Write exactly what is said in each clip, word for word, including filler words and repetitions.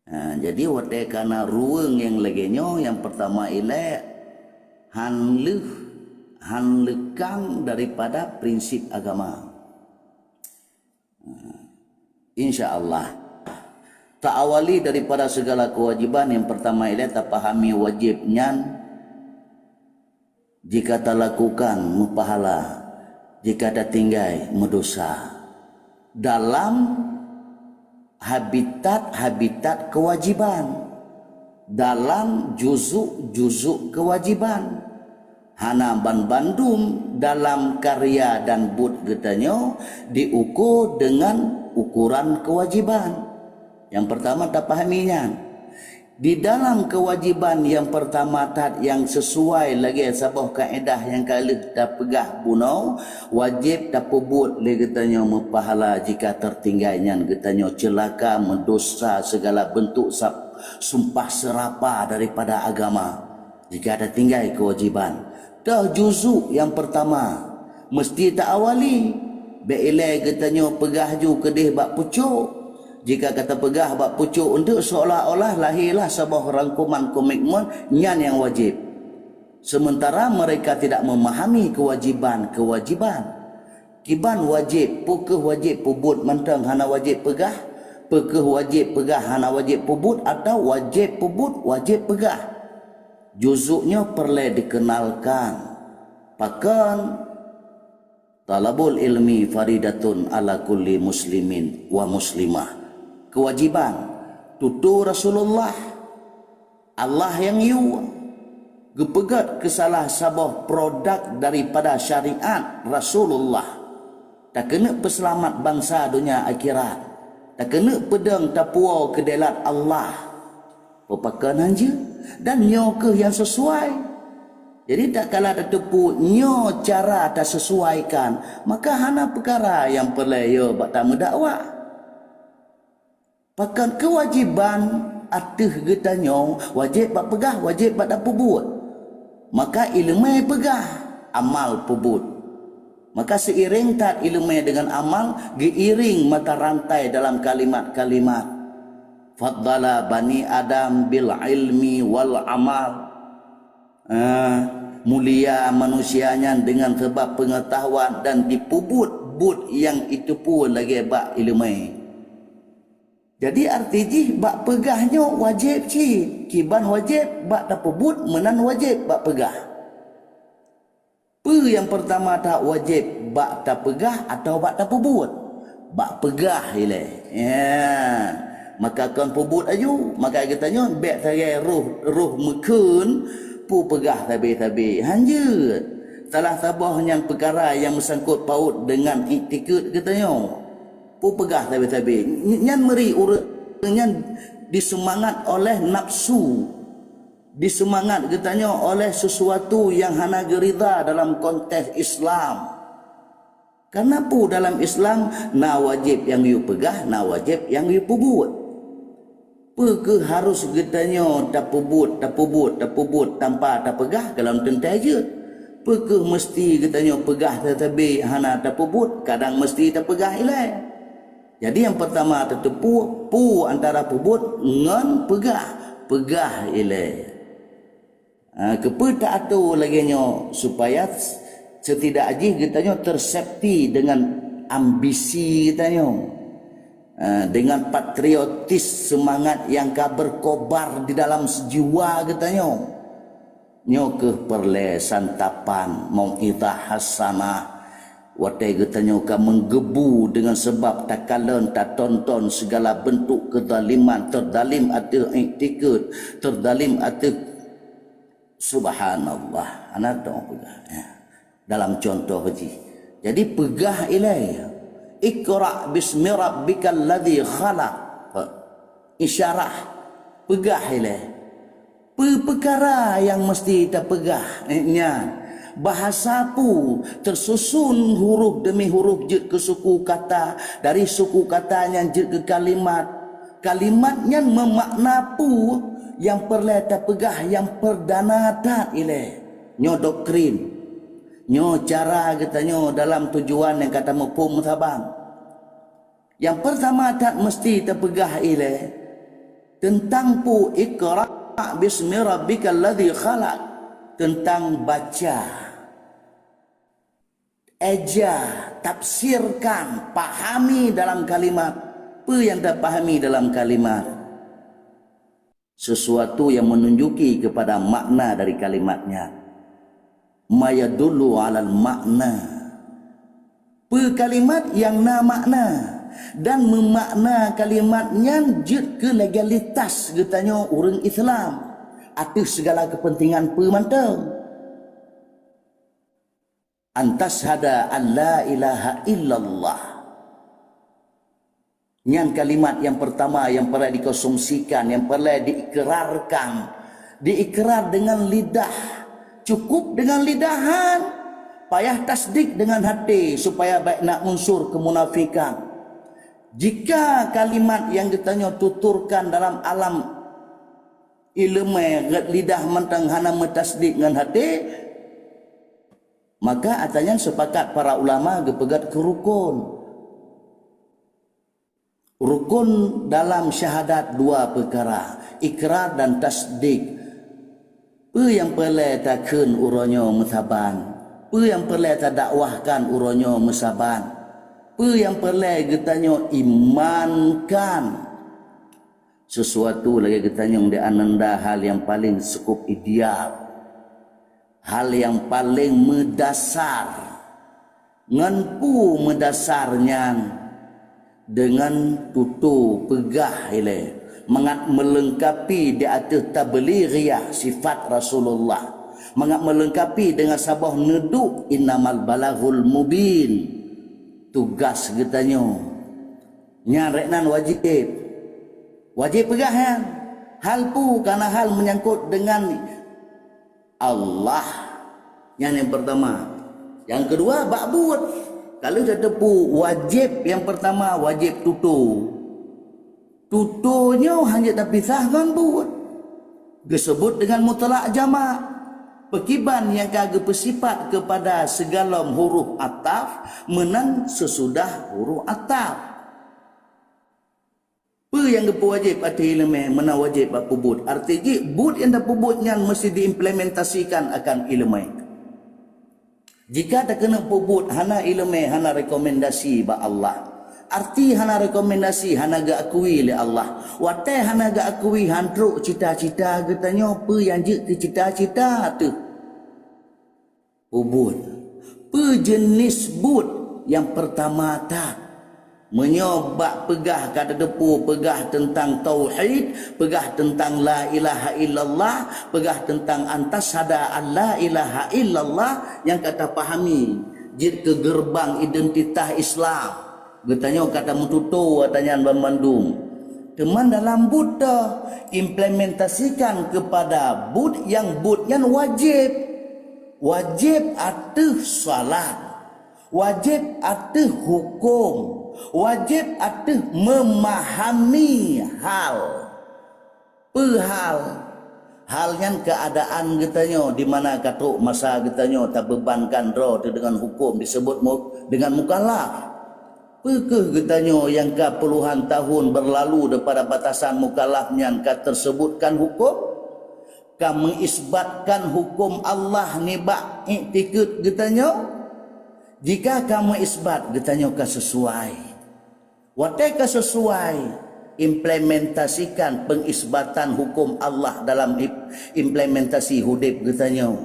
Ha, jadi watée kana ruweueng nyang lagée nyoe, nyang peurtama ilée han lheueh, han leukang daripada prinsip agama. Insya Allah. Taawali daripada segala kewajiban, nyang peurtama ilée tapahami wajéb nyan. Jika talakukan, meupahala, jika tatinggai, meudosa. Dalam habitat-habitat kewajiban, dalam juzuk-juzuk kewajiban. Hana banbandum dalam karya dan buet geutanyoe diuko deungon ukoran kewajiban. Nyang peurtama tapahami nyan. Di dalam kewajiban nyang peurtama that nyang sisuai lagée saboh kaedah nyang ka lheueh tapeugah bunoe, wajéb tapeubuet lé geutanyoe meupahala jika teutinggai nyan geutanyoe ceulaka, meudosa, segala beuntuk sab-, sumpah seurapa daripada agama. Jika tatinggai kewajiban, toh juzuk nyang peurtama, meuseuti taawali. Bék ilée geutanyoe peugah ju keudeh bak pucok. Jika ka tapeugah bak pucok eunteuk, seolah-olah lahé lah saboh rangkuman komitmen, nyan nyang wajéb. Sementara mereka tidak memahami kewajiban-kewajiban. Kiban wajéb, peu kheueh wajéb peubuet mantong hana wajéb peugah? Peu kheueh wajéb peugah hana wajéb peubuet, atawa wajéb peubuet, wajéb peugah? Juzuk nyoe peureulée dikeunalkan. Pakon? Talabul ilmi faridatun ala kulli muslimin wa muslimah. Kewajiban tutoe Rasulullah, Allah nyang yue, geupeugét keu salah saboh produk daripada syariat Rasulullah. Takeuneuk peuseulamat bansa donya akhirat. Takeuneuk peudong tapuwoe keu deulat Allah. Peupakon hanjeuet, dan nyoe kheueh nyang sisuai. Jadi, tatkala tateupeue nyoe cara tasisuaikan, maka hana peukara nyang peureulée yo bak tameudakwah. Pakon keuwajéban ateueh geutanyoe, wajéb bak peugah, wajéb bak tapeubuet. Maka ileumé peugah, amal peubuet. Maka seiréng that ileumé deungon amal, geuiréng mata rantai dalam kalimat-kalimat. Faddala bani Adam bil ilmi wal amal. Ah, mulia manusia nyan deungon sabab peungeutahuan dan jipeubuet buet nyang jiteupeue lagée bak ileumé. Jadi, arti jih bak peugah nyoe wajéb cit, kiban wajéb bak tapeubuet meunan wajéb bak peugah. Peue nyang peurtama that wajéb, bak tapeugah atawa bak tapeubuet? Bak peugah ilée. Ya. Maka kon peubuet aju, maka geutanyoe bék sagai roh, roh meukheun, peue peugah sabe-sabe. Hanjeuet. Salah saboh nyang peukara nyang meusangkot paut deungon iktikeuet geutanyoe. Peue peugah sabe-sabe. Ny-, nyan meuri ureuëng nyan diseumangat oleh nafsu. Diseumangat geutanyoe oleh sisuatu nyang hana geurida dalam konteks Islam. Kareuna peue dalam Islam na wajéb nyang yue peugah, na wajéb nyang yue peubuet. Peu kheueh harôh geutanyoe tapeubuet, tapeubuet, tapeubuet tanpa tapeugah? Golom teuntée jeuet. Peu kheueh meuseuti geutanyoe peugah teutabé hana tapeubuet? Kadang meuseuti tapeugah ilée. Jadi, nyang peurtama tateupeue, peue antara peubuet ngon peugah. Peugah ilée. Ha, keupeue ta-ato lagée nyoe? Supaya setidak jih geutanyoe tersafety deungon ambisi geutanyoe. Ha, deungon patriotis seumangat nyang ka berkobar di dalam jiwa geutanyoe. Nyoe kheueh peureulée santapan, mau'izah hasanah. Watée geutanyoe ka meungeubu deungon sabab takalon, tatonton sigala beuntuk keuzaliman, teuzalém ateueh iktikeuet, teuzalém ateueh, subhanallah, hana dong peugah, ya. Dalam contoh jih. Jadi peugah ilée, "Iqra bismi rabbikal ladzi khalaq." Isyarah, peugah ilée. Peue peukara nyang meuseuti tapeugah, eh, nyan? Bahasa peue teususun huruf deumi huruf jeuet keu suku kata, dari suku kata nyan jeuet keu kalimat. Kalimat nyan meumakna peue nyang peureulée tapeugah nyang peurdana that ilée. Nyoe doktrin. Nyoe cara geutanyoe dalam tujuan nyang ka tamuphom saban. Nyang peurtama that meuseuti tapeugah ilée, Teuntang peue? Iqra bismi rabbikal ladzi khalaq. Teuntang baca. Eja, tafsirkan, pahami dalam kalimat. Peue nyang tapahami dalam kalimat? Sesuatu yang menunjuki kepada makna dari kalimat nyan. Ma yadullu alal makna. Peue kalimat nyang na makna, dan meumakna kalimat nyan jeuet keu legalitas geutanyoe ureuëng Islam ateueh segala keupeuntengan peue mantong. An tashhada an la ilaha illallah. Nyan kalimat nyang pertama nyang peureulée dikonsumsikan, nyang peureulée diikrarkan. Diikrar dengan lidah. Cukup dengan lidah han. Payah tasdik dengan hati supaya bék na unsur kemunafikan. Jika kalimat nyang geutanyoe tuturkan dalam alam ileumé ngon lidah mantong hana meutasdik ngon hati, maka ata nyan sepakat para ulama geupeugét keu rukon. Rukon dalam syahadat dua peukara, ikrar dan tasdik. Peue nyang peureulée takheun uroe nyoe meusaban? Peue nyang peureulée tadakwahkan uroe nyoe meusaban? Peue nyang peureulée geutanyoe imankan? Sesuatu lagée geutanyong di ananda hal nyang paleng sukop ideal, hal nyang paleng meudasar. Ngon peue meudasar nyan? Deungon tutoe peugah ilée mangat meulengkapi di ateueh tablighiyah sifat Rasulullah, mangat meulengkapi deungon saboh neuduek innamal balaghul mubin. Tugas geutanyoe nyan rek nan wajéb. Wajéb peugah nyan. Hal peue? Karena hal menyangkut dengan Allah. Nyan nyang pertama. Nyang keudua, bak buet. Ka lheueh tateupeue wajéb nyang pertama, wajéb tutoe. Tutoe nyoe hana tapisah ngon buet. Geuseubut deungon mutlak jamak. Peukiban nyang ka geupeusipat keupada sigohlom huruf ataf meunan seusudah huruf ataf. Peue nyang geupeuwajéb ateueh ileumé meunan wajéb bak peubuet. Arti jih, buet nyang tapeubuet nyan meusti diimplementasikan akan ileumé. Jika takeuneuk peubuet hana ileumé, hana rekomendasi bak Allah. Arti hana rekomendasi, hana geuakui lé Allah. Watée hana geuakui, han trok cita-cita geutanyoe, peue nyang jeuet keu cita-cita teuh. Peubuet. Peue jeunèh buet nyang peurtama that? Meunyoe bak peugah ka tateupeue, peugah teuntang tauhid, peugah teuntang la ilaha illallah, peugah teuntang an tasyhada an la ilaha illallah nyang ka tapahami jeuet keu geureubang identitas Islam. Geutanyoe ka tameututoe ata nyan banmandum. Teuma dalam buet teuh, implementasikan keupada buet nyang buet nyan wajéb. Wajéb ateueh salat, wajéb ateueh huköm, wajéb ateueh meumahami hal. Peue hal? Hal nyan keuadaan geutanyoe di mana ka trok masa geutanyoe tabeubankan droe teuh deungon huköm diseubut mu-, deungon mukallaf. Peu kheueh geutanyoe nyang ka puluhan tahun beurlalu daripada batasan mukallaf nyan ka teuseubutkan huköm? Ka meuisbatkan huköm Allah nibak iktikeuet geutanyoe? Jika ka meuisbat, geutanyoe ka seusuai. Watée ka seusuai, implementasikan peungisbatan huköm Allah dalam ip-, implementasi udeb geutanyoe.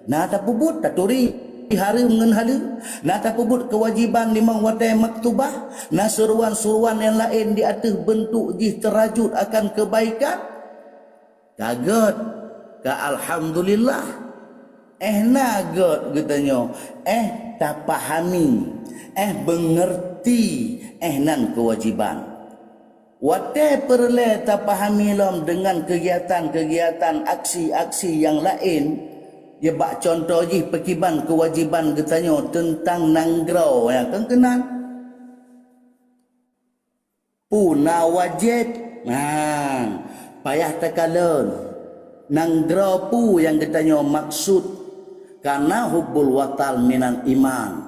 Na tapeubuet taturi hareuem ngon haleue, na tapeubuet keuwajéban limong watée maktubah, na suruan-suruan nyang laén di ateueh beuntuk jih teurajut akan keubaikan. Ka gét, ka alhamdulillah. Éh na gét geutanyoe, éh tapahami, éh beungeurti, éh nan keuwajéban. Watée peureulée tapahami lom deungon keugiatan-keugiatan, aksi-aksi nyang laén, ya bak cuntoh jih peukiban keuwajéban geutanyoe teuntang nanggroe nyang keunan. Peue na wajéb? Nah, payah takalon. Nanggroe peue nyang geutanyoe maksud? Kana hubbul watan minal iman.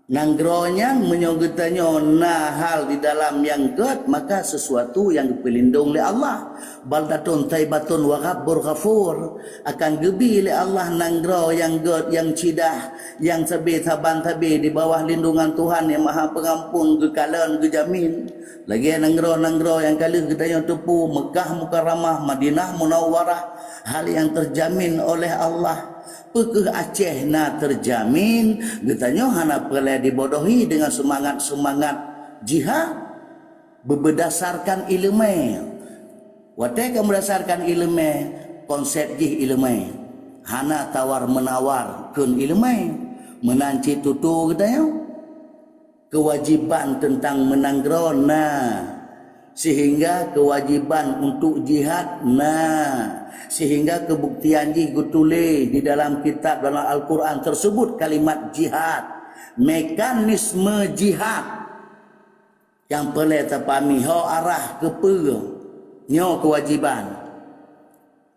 Nanggroe nyan meunyoe geutanyoe na hal di dalam nyang gét, maka sesuatu nyang geupeulindong lé Allah. Baldatun thaibatun wa rabbur ghafur. Akan geubi lé Allah nanggroe nyang gét, nyang cidah, nyang sabe saban sabe di bawah lindungan Tuhan nyang Maha Pengampun, geukalon, geujamin. Lagée nanggroe-nanggroe nyang ka lheueh geutanyoe teupeu, Meukah Mukarramah, Madinah Munawwarah, hal nyang teujamin oleh Allah. Peu kheueh Aceh na teujamin, geutanyoe hana peureulée dibodohi deungon seumangat-seumangat jihad beubeudasarkan iéleumé. Watée ka meudasarkan iéleumé, konsep jih iéleumé. Hana tawar-meunawar kheun iéleumé. Meunan cit tutoe geutanyoe. Keuwajéban teuntang meunanggroe na, seuhingga keuwajéban untuk jihad na, seuhingga keubuktian jih geutuléh di dalam kitab, dalam Al-Quran teuseubut kalimat jihad. Mekanisme jihad nyang peureulée tapahami ho arah keupeue nyoe keuwajéban.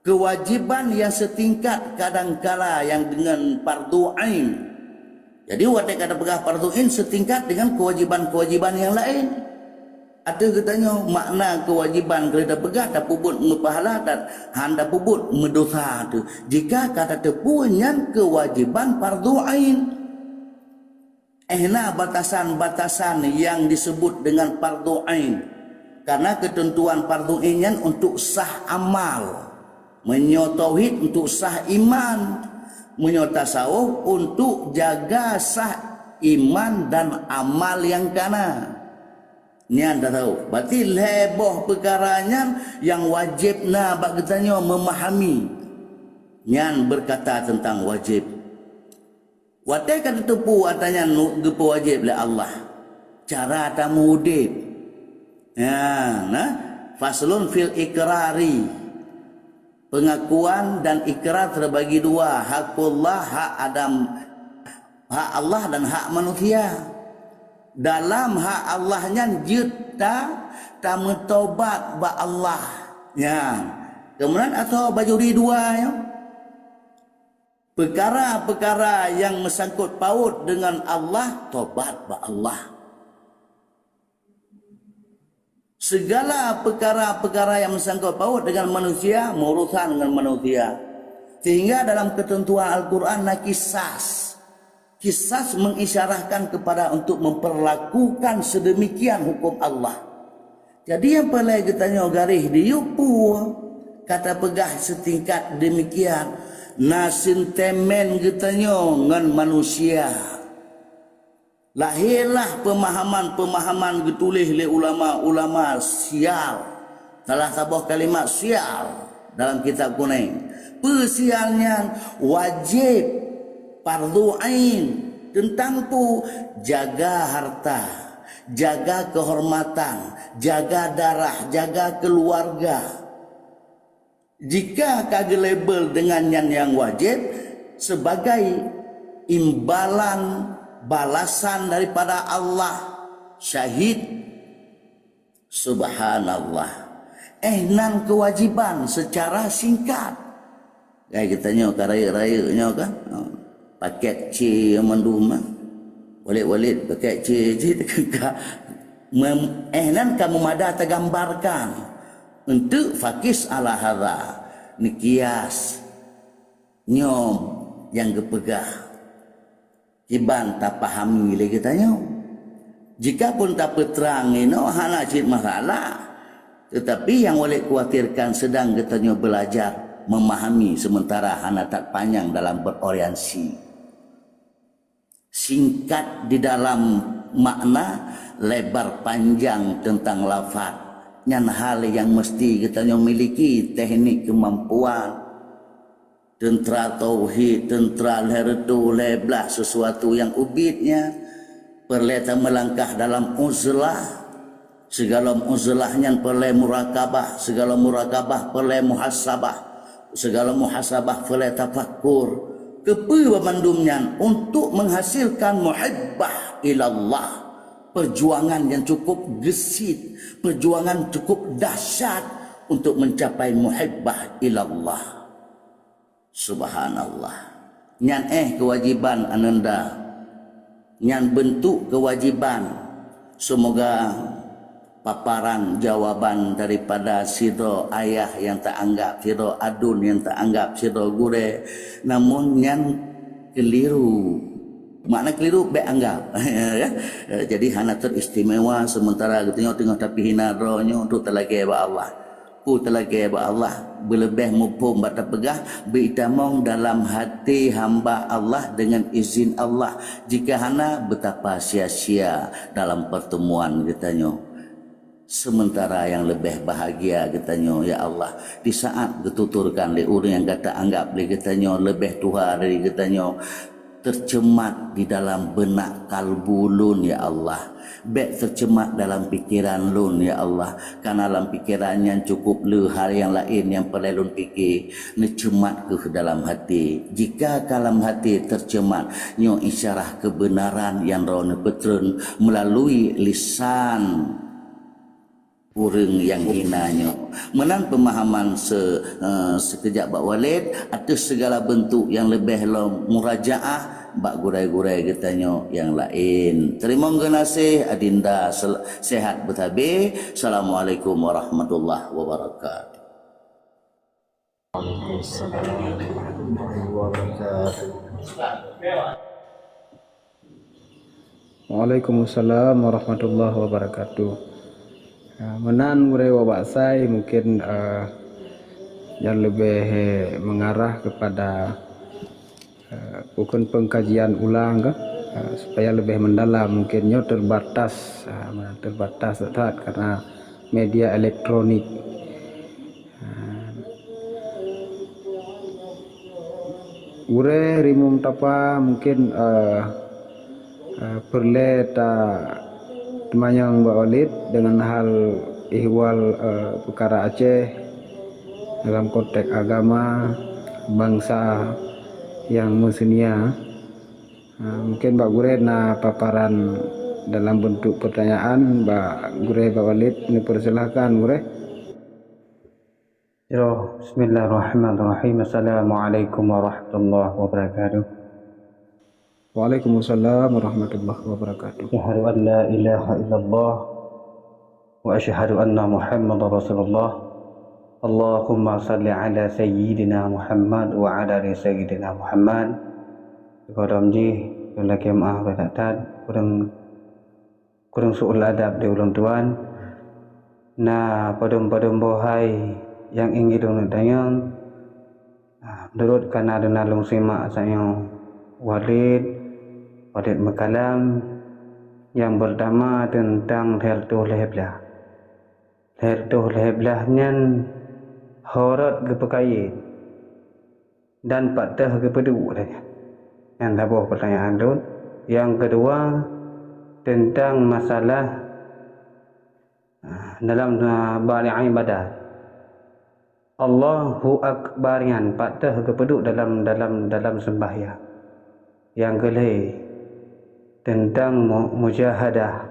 Keuwajéban nyang seutingkat kadangkala nyang deungon fardu ain. Jadi, watée ka tapeugah fardu ain seutingkat deungon keuwajéban-keuwajéban nyang laén. Ateueh geutanyoe, makna keuwajéban keu tapeugah tapeubuet meupahala dan hana tapeubuet meudosa teuh. Jika ka tateupeue nyan keuwajéban fardu ain. Eh, na batasan-batasan nyang diseubut deungon fardu ain. Karena keuteuntuan fardu ain nyan untuk sah amal. Meunyoe tauhid untuk sah iman. Meunyoe tasawuf untuk jaga sah iman dan amal nyang kana. Nyan tasawuf. Berarti lhée boh peukara nyan nyang wajéb na bak geutanyoe meumahami. Nyan beukata teuntang wajéb. Watée ka tateupeue atra nyan nu-, geupeuwajéb lé Allah, cara tamuudeb. Ya, nah, faslun fil iqrari. Pengakuan dan ikrar terbagi dua, hakullah, hak Adam, hak Allah dan hak manusia. Dalam hak Allah nyan jeuet ta, tameutobat bak Allah. Ya. Kemudian atau bajuri dua ya. Peukara-peukara nyang meusangkot paut deungon Allah, tobat bak Allah. Segala peukara-peukara nyang meusangkot paut deungon manusia, meurusan deungon manusia. Sehingga dalam keuteuntuan Al-Quran na kisas. Kisas mengisyarahkan kepada untuk memperlakukan sedemikian hukum Allah. Jadi nyang peureulée geutanyoe garéh di yue peue ka tapeugah seutingkat demikian, na seutemen geutanyoe ngon manusia. Lahirlah peumahaman-peumahaman geutuléh lé ulama-ulama sial. Salah saboh kalimat sial dalam kitab Kuneng. Peue sial nyan? Wajéb, fardu ain, teuntang peue? Jaga harta, jaga keuhormatan, jaga darah, jaga keuluwarga. Jika ka geulabel deungon nyan nyang wajéb, sebagai imbalan balasan daripada Allah, syahid, subhanallah. Eh, nan keuwajéban seucara singkat. Kai geutanyoe ka rayeuk-rayeuk nyoe kan? Ha. Pakét C mandum, ha. Walet-walet pakét C, C teuka. Mem-, eh, nan ka meumada tagambarkan. Untuk fakis ala hadha, neukias nyoe nyang geupeugah. Kiban tapahami lé geutanyoe. Jikapun tapeutrang inoe hana cit masalah, teutapi nyang ulée khawatirkan seudang geutanyoe beulajar meumahami seumeuntara hana that panyang dalam berorientasi. Singkat di dalam makna, lebar panjang teuntang lafaz. Nyan hal nyang meuseuti geutanyoe miliki teknik keumampuan. Teuntra tauhid, teuntra lhée reutôh lhée blaih sesuatu nyang ubit nyan, peureulée tameulangkah dalam uzlah. Sigohlom uzlah nyan peureulée murakabah, sigohlom murakabah peureulée muhasabah, sigohlom muhasabah peureulée tafakkur. Keupeue banmandum nyan? Untuk menghasilkan muhibbah ilallah. Perjuangan yang cukup gesit, perjuangan cukup dahsyat untuk mencapai muhibbah ilallah. Subhanallah. Nyan eh keuwajéban ananda. Nyan beuntuk keuwajiban. Seumoga paparan jawaban daripada sidroe ayah nyang ta anggab, sidroe aduen nyang ta anggab, sidroe gurée, namun nyan keuliru. Makna keuliru, bék anggab. Ya. Jadi hana teuistimewa, sementara geutanyoe teungoh tapeuhina droe nyoe, untuk talakée bak Allah. Peue talakée bak Allah, beuleubeh muphom bak tapeugah, beuitamong dalam hati hamba Allah deungon izin Allah. Jika hana, beutapa sia-sia dalam pertemuan geutanyoe. Sementara nyang leubeh bahagia geutanyoe, ya Allah, di saat geututurkan lé ureuëng nyang gata anggab lé geutanyoe leubeh tuha dari geutanyoe, tercemat di dalam beunak kalbu lôn, ya Allah. Bék tercemat dalam pikeran lôn, ya Allah. Karena lam pikeran nyan cukup le hal nyang laén nyang peureulée lôn pike, neucemat kheueh dalam hati. Jika ka lam hati tercemat, nyoe isyarah keubeunaran nyang droeneuh peutreun meulalu lisan ureuëng nyang hina nyoe. Meunan peumahaman se-, eh, sikeujap bak Walid ateueh sigala beuntuk nyang leubeh lom murajaah bak gurée-gurée geutanyoe nyang laén. Teurimong geunaséh, adinda sel-, sehat beutabe. Assalamualaikum warahmatullahi wabarakatuh. Waalaikumsalam warahmatullahi wabarakatuh. Ah, meunan gurée Wak Baksai mungkin, ah, nyang leubeh, eh, mengarah kepada, eh, bukan pengkajian ulang ke, ah, supaya leubeh mendalam, mungkin nyoe terbatas, ah, meunan terbatas that karena media elektronik. Gurée rimueng tapa mungkin, eh, eh, peureulée ta teumanyong bak Walid deungon hal ihwal, eh, peukara Aceh dalam konteks agama, bansa nyang meuseunia. Eh, mungkin bak gurée na paparan dalam beuntuk peutanyaan bak gurée bak Walid, neupeursilahkan gurée. Yo, bismillahirrahmanirrahim. Assalamualaikum warahmatullahi wabarakatuh. Waalaikumsalam warahmatullahi wabarakatuh. Asyhadu an la ilaha illallah wa asyhadu anna Muhammadar Rasulullah. Allahumma salli ala sayyidina Muhammad wa ala ali sayyidina Muhammad. Sigohlom jih, lôn lakée meuáh bak that-that, ureuëng Kureueng su'ul adab di ulôn tuan, na padum-padum boh hai nyang ingin lôn tanyong. Meunurot kana deungon lôn simak sayoe Walid, Walid meukalam nyang peurtama teuntang lhèe reutôh lhèe blaih. Lhèe reutôh lhèe blaih nyan ho rot geupeukayém. Dan pat teuh geupeuduek lagée nyan? Nyan saboh peutanyaan lôn. Nyang keudua, teuntang masalah dalam bak ibadat. Allahu Akbar nyan pat teuh geupeuduek dalam dalam dalam seumbahyang. Nyang keulhèe, teuntang mujahadah.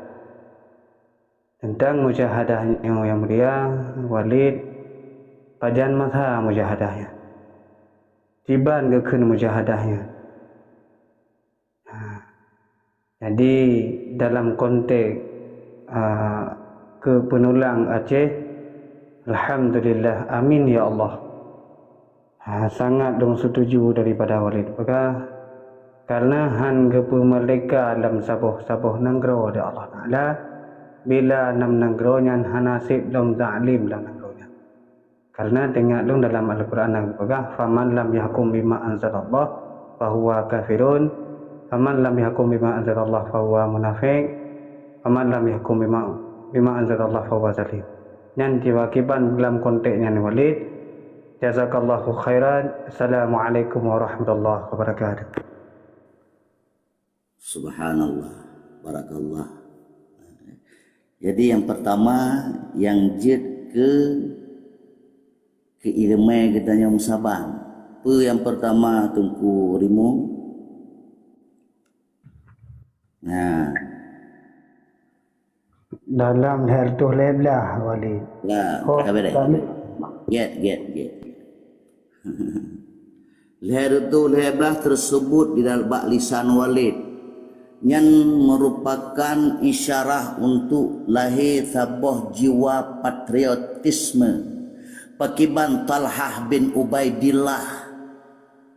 Teuntang mujahadah nyoe nyang mulia, Walid, pajan masa mujahadah nyan? Kiban geukheun mujahadah nyan? Jadi dalam konteks keupeunulang Aceh, alhamdulillah, amin ya Allah. Sangat lôn seutuju daripada Walid peugah, kareuna hán geupeumeurdeka lam saboh-saboh nanggroe di Allah Taala, bila lam nanggroe nyan hana sép lom zalim lam nanggroe nyan. Kareuna teuingat lôn dalam Al-Qur'an na geupeugah, faman lam yahkum bima anzalallah fahuwa kafirun, faman lam yahkum bima anzalallah fahuwa munafiq, faman lam yahkum bima bima anzalallah fahuwa zalim. Nyan tiba kiban lam konteks nyan Walid. Jazakallahu khairan. Assalamualaikum warahmatullahi wabarakatuh. Subhanallah. Barakallah. Jadi yang pertama yang jeuet ke keu ileumèe geutanyoe meusaban. Peue yang pertama Teungku Rimueng? Nah, Dalam lhèe reutôh lhèe blaih Walid. Ya, oh, ka beres. Get, get, get. Lhèe reutôh lhèe blaih teuseubut di dalam bak lisan Walid. Nyan meurupakan isyarah untuk lahé saboh jiwa patriotisme. Pakiban Talhah bin Ubaidillah.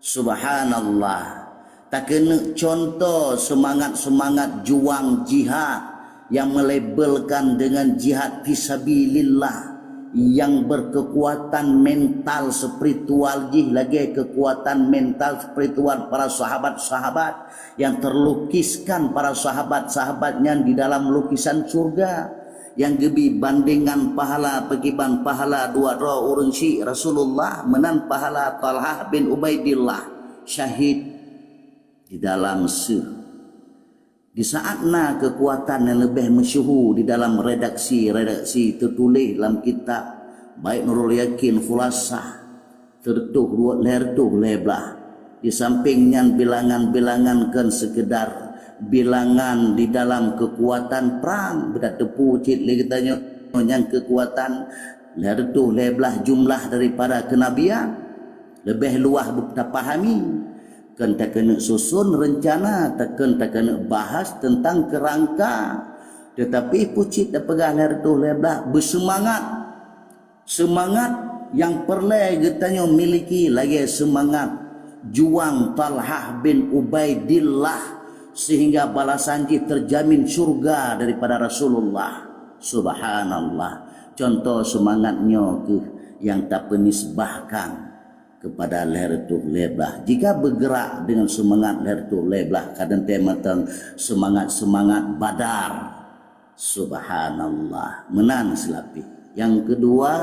Subhanallah. Takeuneuk cuntoh seumangat-seumangat juang jihad nyang meulabelkan deungon jihad fisabilillah, nyang beukeukuatan mental spiritual jih lagée keukuatan mental spiritual para sahabat-sahabat nyang teulukiskan para sahabat-sahabat nyan di dalam lukisan syurga, nyang geubi bandengan pahala pakiban pahala dua droe ureuëng syik Rasulullah meunan pahala Talhah bin Ubaidillah syahid di dalam seuh. Di saat na keukuatan nyang leubeh meusyeuhu di dalam redaksi-redaksi teutuléh lam kitab, baik Nurul Yakin, Khulasah, sireutoh dua, lhée reutôh lhée blaih. Di sampéng nyan bilangan-bilangan kon seukeudar bilangan di dalam keukuatan prang, beutateupeue cit lé geutanyoe nyang keukuatan lhée reutôh lhée blaih jumlah daripada keunabian, leubeh luwah beutapahami. Kon takeuneuk susun reuncana, takon takeuneuk bahas teuntang keurangka. Teutapi pucit tapeugah lhée reutôh lhée blaih beuseumangat. Seumangat nyang peureulée geutanyoe miliki lagée seumangat juang Talhah bin Ubaidillah, sehingga balasan jih teujamin syurga daripada Rasulullah. Subhanallah. Cuntoh seumangat nyoe kheueh nyang tapeunisbahkan keupada lhée reutôh lhée blaih. Jika beugerak deungon seumangat lhée reutôh lhée blaih, kadang teuh mantong seumangat-seumangat Badar. Subhanallah. Meunan seulapih. Nyang keudua,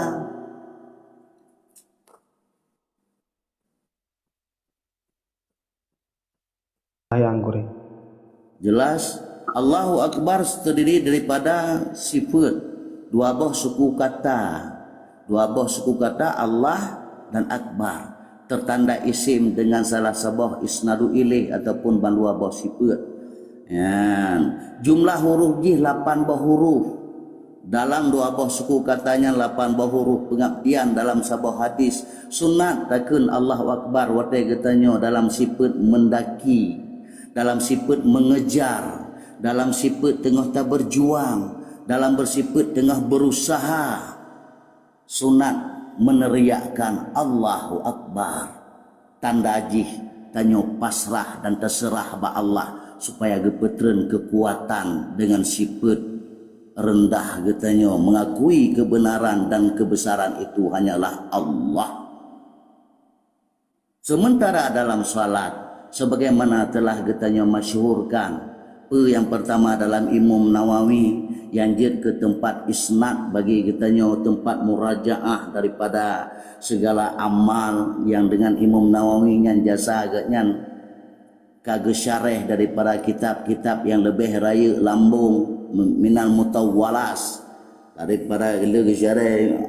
Sayang gurée. Jelas, Allahu Akbar terdiri daripada sifeut, dua boh suku kata. Dua boh suku kata Allah dan Akbar. Tertanda isim dengan salah saboh isnadu ilaih ataupun bandua boh sifeut. Nyan, jumlah huruf jih lapan boh huruf. Dalam dua boh suku kata nyan lapan boh huruf peungabdian dalam saboh hadis. Sunat takheun Allahu Akbar watée geutanyoe dalam sifeut meundaki, dalam sifeut meungejar, dalam sifeut teungoh tabeujuang, dalam beusifeut teungoh beurusaha. Sunat meuneriakkan Allahu Akbar. Tanda jih tanyoe pasrah dan teuseurah bak Allah supaya geupeutreun keukuatan deungon sifeut reundah geutanyoe meungakui keubeunaran dan keubeusaran itu hanyalah Allah. Seumeuntara dalam salat, sebagaimana teulah geutanyoe masyhurkan, peue nyang peurtama dalam Imam Nawawi nyang jeuet keu teumpat isnad bagi geutanyoe, teumpat murajaah daripada sigala amal nyang deungon Imam Nawawi nyan jasa geuhnyan ka geusyarah daripada kitab-kitab nyang leubeh rayeuk lambong, minal mutawwalat, daripada le geusyarah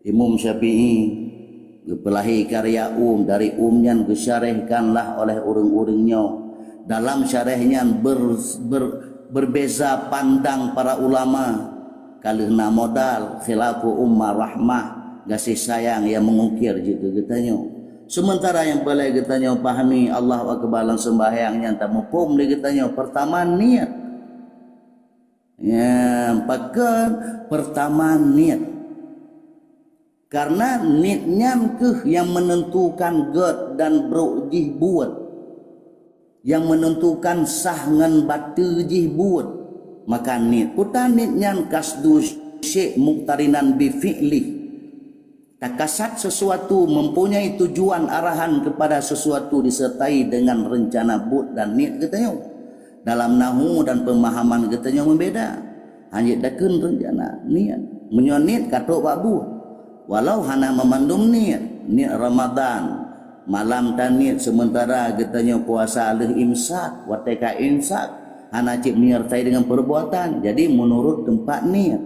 Imam Syafi'i geupeulahé karya um, dari um nyan geusyarahkanlah oleh ureuëng-ureuëng nyoe. Dalam syarah nyan ber, ber, berbeza pandang para ulama. Ka lheueh na modal, khilafu ummah rahmah, gaséh sayang nyang meungukir jeuet keu geutanyoe. Seumeuntara nyang peureulée geutanyoe pahami Allahu Akbar lam seumbahyang nyan tamuphom lé geutanyoe, peurtama niet. Nyan, pakon peurtama niet. Karena niet nyan kheueh nyang meunentukan gét dan brok jih buet, nyang meunentukan sah ngon bateue jih buet. Maka niet, peue ta niet nyan? Qasdu syai' muqtarinan bi fi'lih. Takasat sesuatu mempunyai tujuan arahan kepada sesuatu disertai dengan rencana buet dan niet geutanyoe. Dalam nahu dan pemahaman geutanyoe meubeda. Hana jeuet takheun rencana, niet. Meunyoe niet ka trok bak buet. Walau hana meumandum niet, niet Ramadan, malam taniet seumeuntara geutanyoe puasa lheueh imsak, watée ka imsak hana cit menyertai dengan perbuatan. Jadi meunurot teumpat niet,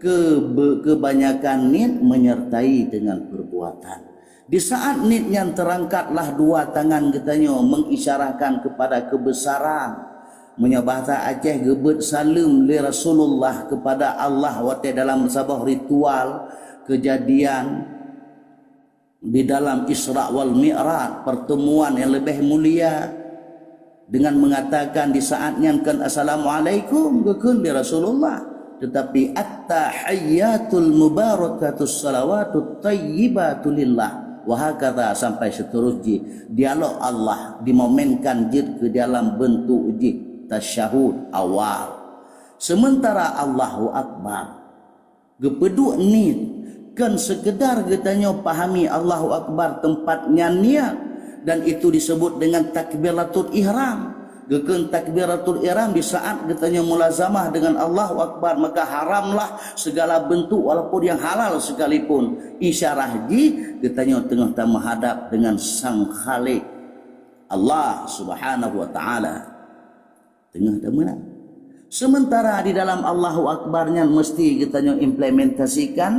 keu, keubanyakan niet menyertai dengan perbuatan. Di saat niet nyan teurangkatlah dua tangan geutanyoe mengisyarahkan kepada keubeusaran. Meunyoe bahasa Aceh geubeuet saleuem lé Rasulullah kepada Allah watée dalam saboh ritual keujadian di dalam Isra wal Mi'raj, pertemuan nyang leubeh mulia. Dengan mengatakan di saat nyan kan, "Assalamualaikum," geukheun lé Rasulullah. Tetapi, "At-tahiyyatul mubarakatus salawatut thayyibatu lillah." Wa hakadha sampai seterus jih. Dialog Allah dimomenkan jeuet keu dalam bentuk jih tasyahud awal. Sementara Allahu Akbar geupeuduek niet, kon sekedar geutanyoe pahami Allahu Akbar teumpat nyan niet, dan itu disebut dengan takbiratul ihram. Geukheun takbiratul ihram di saat geutanyoe mulazamah dengan Allahu Akbar, maka haramlah segala bentuk walaupun yang halal sekalipun. Isyarah jih geutanyoe teungoh tameuhadap dengan Sang Khalik, Allah Subhanahu wa Taala. Teungoh tameuhadap. Sementara di dalam Allahu Akbar nyan mesti geutanyoe implementasikan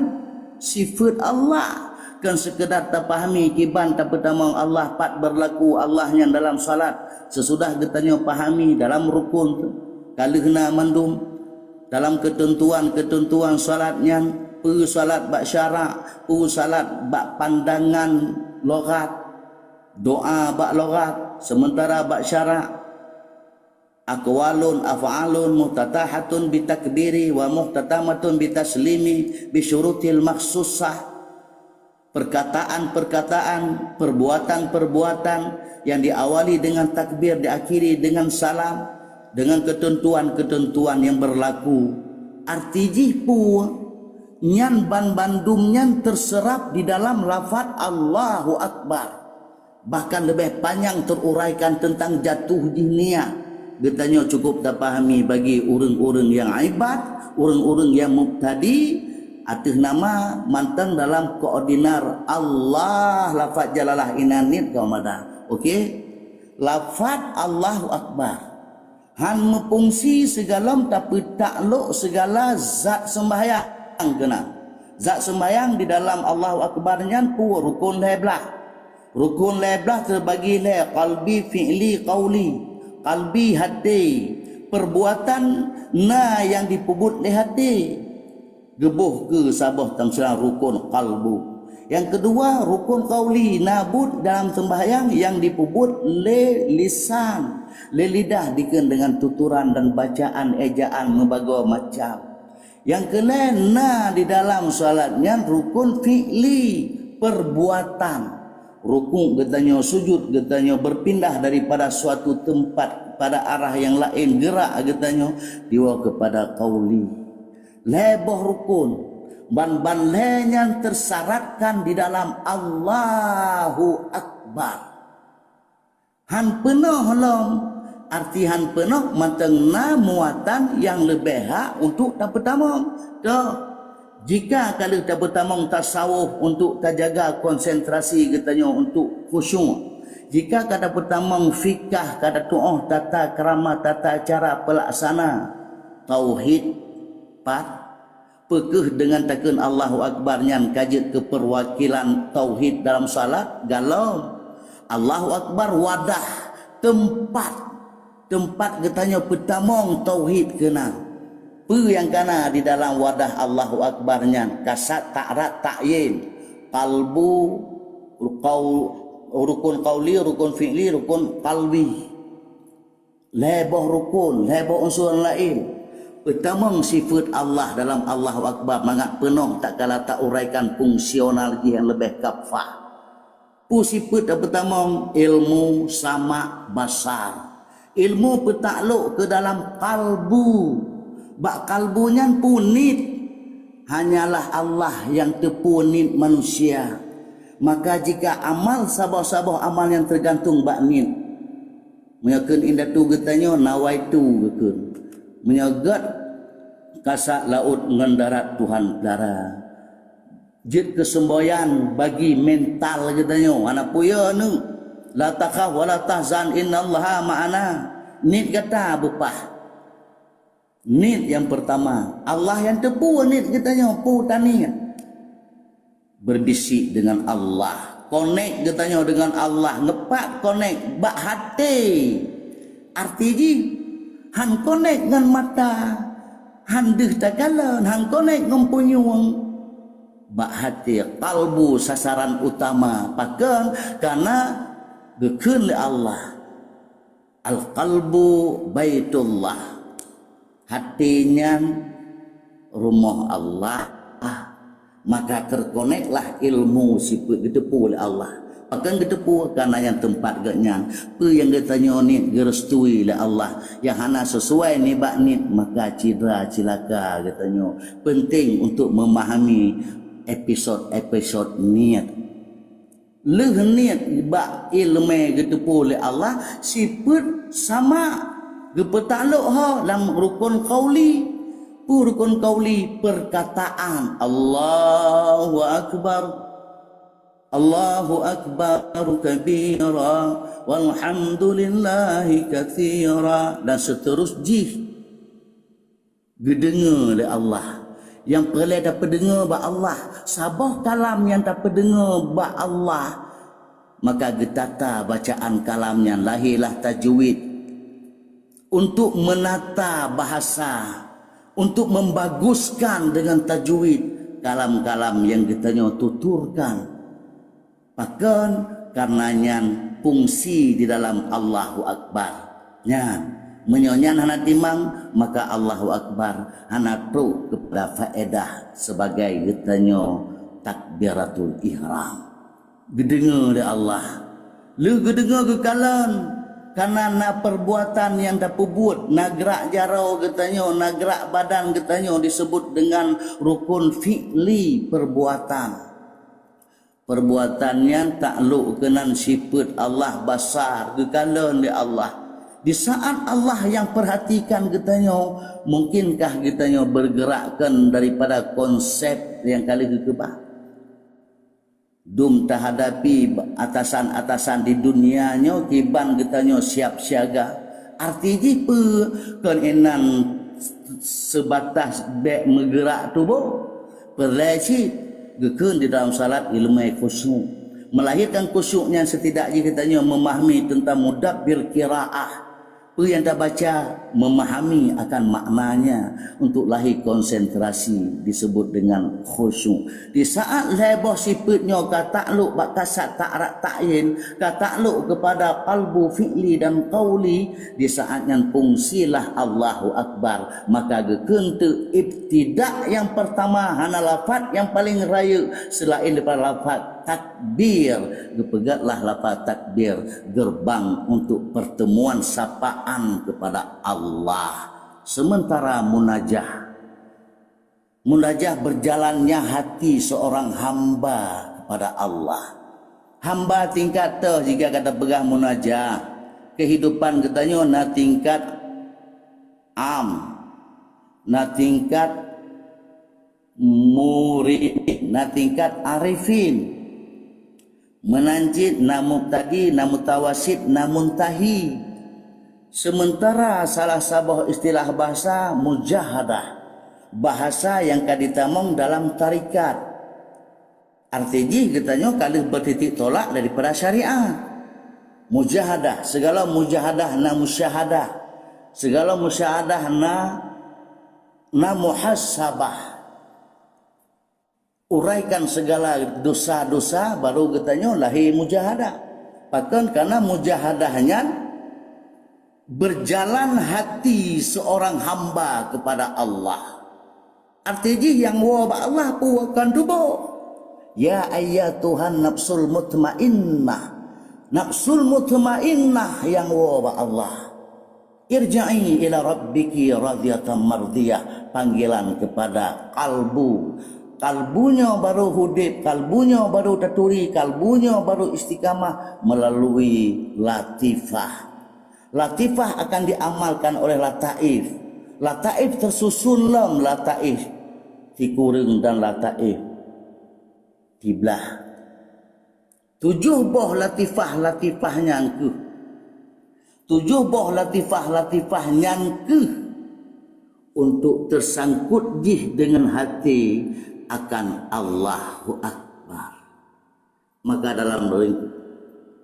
sifeut Allah. Kon sekedar tapahami kiban tapeutamong Allah, pat beurlaku Allah nyan dalam salat. Sesudah geutanyoe pahami dalam rukun tu, ka lheueh na mandum dalam keuteuntuan-keuteuntuan salat nyan, peue salat bak syarak, peue salat bak pandangan logat, doa bak logat, sementara bak syarak, aqwalun af'alun muftatahatun bitakbiri wa muhtatamatun bitaslimi bisyurutil makhsusah. Perkataan-perkataan, perbuatan-perbuatan yang diawali dengan takbir, diakhiri dengan salam, dengan ketentuan-ketentuan yang berlaku. Arti jih peue? Nyan banbandum nyan terserap di dalam lafaz Allahu Akbar. Bahkan leubeh panyang teruraikan teuntang jatuh jih niet. Geutanyoe cukup tapahami bagi ureuëng-ureuëng nyang ibat, ureuëng-ureuëng nyang mubtadi, ateueh nama mantong dalam koordinar Allah, lafaz jalalah inan niet ka mada. Oke? Lafaz Allahu Akbar hán meufungsi sigohlom tapeutaklok sigala zat seumbahyang keunan. Zat seumbahyang di dalam Allahu Akbar nyan peue? Rukun lhée blaih. Rukun lhée blaih teubagi lhée, qalbi, fi'li, qauli. Qalbi, haté. Perbuatan na nyang jipeubuet lé haté. Geuboh keu saboh tamsilang rukun qalbu. Nyang keudua, rukun qauli, na buet dalam seumbahyang nyang jipeubuet lé lisan, lé lidah dikeue deungon tutoran dan bacaan, ejaan meubagoe macam. Nyang keulhée, na di dalam salat nyan rukun fi'li, perbuatan. Rukuk geutanyoe, sujud geutanyoe, berpindah daripada suatu tempat pada arah yang lain, gerak geutanyoe, diwoe keupada qauli. Lhée boh rukun, ban-ban lhée nyan tersyaratkan di dalam Allahu Akbar. Hán peunoh lom, arti hán peunoh mantong na muatan nyang leubeh hak untuk tapeutamong. Toh, jika ka lheueh tapeutamong tasawuf untuk tajaga konsentrasi geutanyoe untuk khusyuk, jika ka tapeutamong fikah, ka tatuoh tata krama, tata cara peulaksana tauhid, pat, peu kheueh deungon takheun Allahu Akbar nyan ka jeuet keu peuwakilan tauhid dalam salat? Gohlom. Allahu Akbar wadah, teumpat, teumpat geutanyoe peutamong tauhid keunan. Peue nyang kana di dalam wadah Allahu Akbar nyan? Kasat, ta'rad, ta'yin. Qalbu, qau-, rukun qauli, rukun fi'li, rukun qalbi. Lhée boh rukun, lhée boh unsur laén. Peutamong sifeuet Allah dalam Allahu Akbar mangat peunoh, tatkala tauraikan fungsional jih nyang leubeh kafah. Peue sifeuet tapeutamong? Ilmu, sama, basar. Ilmu peutaklok keu dalam kalbu. Bak kalbu nyan peue? Niet. Hanyalah Allah nyang teupeu niet manusia. Maka jika amal, saboh-saboh amal nyang teugantung bak niet. Meunyoe kheun indatu geutanyoe, nawaitu geukheun. Meunyoe gét, kasat laôt ngon darat Tuhan pelara. Jeuet keu seumboyan bagi mental geutanyoe, hana peue neuk. La takhaf wa la tahzan, innallaha ma'ana. Niet gata beupah. Niet nyang peurtama, Allah nyang teupeu niet geutanyoe, peue taniet. Berbisik dengan Allah, konek geutanyoe dengan Allah, neupat konek bak haté. Arti jih, hán konek ngon mata, hán deuh takalon, hán konek ngon punyueng. Bak haté, kalbu sasaran utama, pakon? Kana geukheun lé Allah. Al-qalbu baitullah. Hati nyan rumoh Allah. Maka terkoneklah ilmu sifeuet geuteupeue lé Allah. Pakon geuteupeue? Karena nyan teumpat geuh nyan. Peue nyang geutanyoe niet geurestui lé Allah, nyang hana sesuai nibak niet, maka cidra cilaka geutanyoe. Penting untuk memahami episod-episod niet. Lheueh niet bak ileumé geuteupeue lé Allah, sifeuet sama geupeutalok ho lam rukun qauli. Peue rukun qauli? Perkataan, "Allahu Akbar. Allahu Akbar kabira, walhamdulillahi katsira," dan seterus jih. Geudeungoe lé Allah. Nyang peureulée tapeudeungoe bak Allah, saboh kalam nyang tapeudeungoe bak Allah, maka geutata bacaan kalam nyan, lahé lah tajwid, untuk menata bahasa, untuk membaguskan dengan tajwid kalam-kalam nyang geutanyoe tuturkan. Pakon? Karena nyan fungsi di dalam Allahu Akbar. Nyan, meunyoe nyan hana timang, maka Allahu Akbar hana trok keupada faedah sebagai geutanyoe takbiratul ihram. Geudeungoe lé Allah. Lheueh geudeungoe geukalon, karena na perbuatan nyang tapeubuet, na grak jaroe geutanyoe, na grak badan geutanyoe disebut dengan rukun fi'li perbuatan. Perbuatan nyan taklok keunan sifeuet Allah basar, geukalon lé Allah. Di saat Allah nyang perhatikan geutanyoe, mungkinkah geutanyoe bergerak kon daripada konsep nyang ka lheueh geukeubah? Dum tahadapi atasan-atasan di dunia nyoe kiban geutanyoe siap siaga. Arti jih peue? Kon inan sebatas bék meugerak tuboh. Peureulée cit geukheun di dalam salat ileumé khusyuk. Melahirkan khusyuk nyan setidak jih geutanyoe memahami tentang mudabbir qiraah. Peue nyang tabaca, memahami akan maknanya untuk lahé konsentrasi disebut dengan khusyuk. Di saat lhée boh sifeuet nyoe ka taklok bak kasat ta'rif ta'yin, ka taklok keupada qalbu fi'li dan qauli, di saat nyan fungsilah Allahu Akbar. Maka geukheun teuk ibtidak nyang pertama hana lafaz nyang paleng rayeuk selain daripada lafaz takbir. Geupeugötlah lafaz takbir gerbang untuk pertemuan sapaan keupada Allah. Sementara munajah, munajah berjalannya hati seorang hamba kepada Allah. Hamba tingkat toh jika ka tapeugah munajah, kehidupan geutanyoe na tingkat am, na tingkat murid, na tingkat arifin. Meunan cit na mubtadi, na mutawasit, na muntahi. Sementara salah saboh istilah bahasa mujahadah, bahasa nyang ka jitamong dalam tarekat. Arti jih geutanyoe ka lheueh beutitik tolak daripada syariat. Mujahadah, segala mujahadah na musyahadah. Segala musyahadah na, na muhasabah. Uraikan segala dosa-dosa, baru geutanyoe lahé mujahadah. Pakon? Karena mujahadah nyan berjalan hati seorang hamba kepada Allah. Arti jih nyang woe bak Allah peue? Kon tuboh. Ya ayyatuhan nafsul mutmainnah. Nafsul mutmainnah nyang woe bak Allah. Irji'i ila rabbiki radhiyatan mardiyah, panggilan kepada kalbu. Kalbu nyoe baru udép, kalbu nyoe baru taturi, kalbu nyoe baru istiqamah melalui latifah. Latifah akan diamalkan oleh lataif. Lataif tersusun lom lataif tikureueng dan lataif tiblah. Tujoh boh latifah-latifah nyan keuh. Tujoh boh latifah-latifah nyan keuh untuk tersangkut jih dengan hati akan Allahu Akbar. Maka dalam ring-,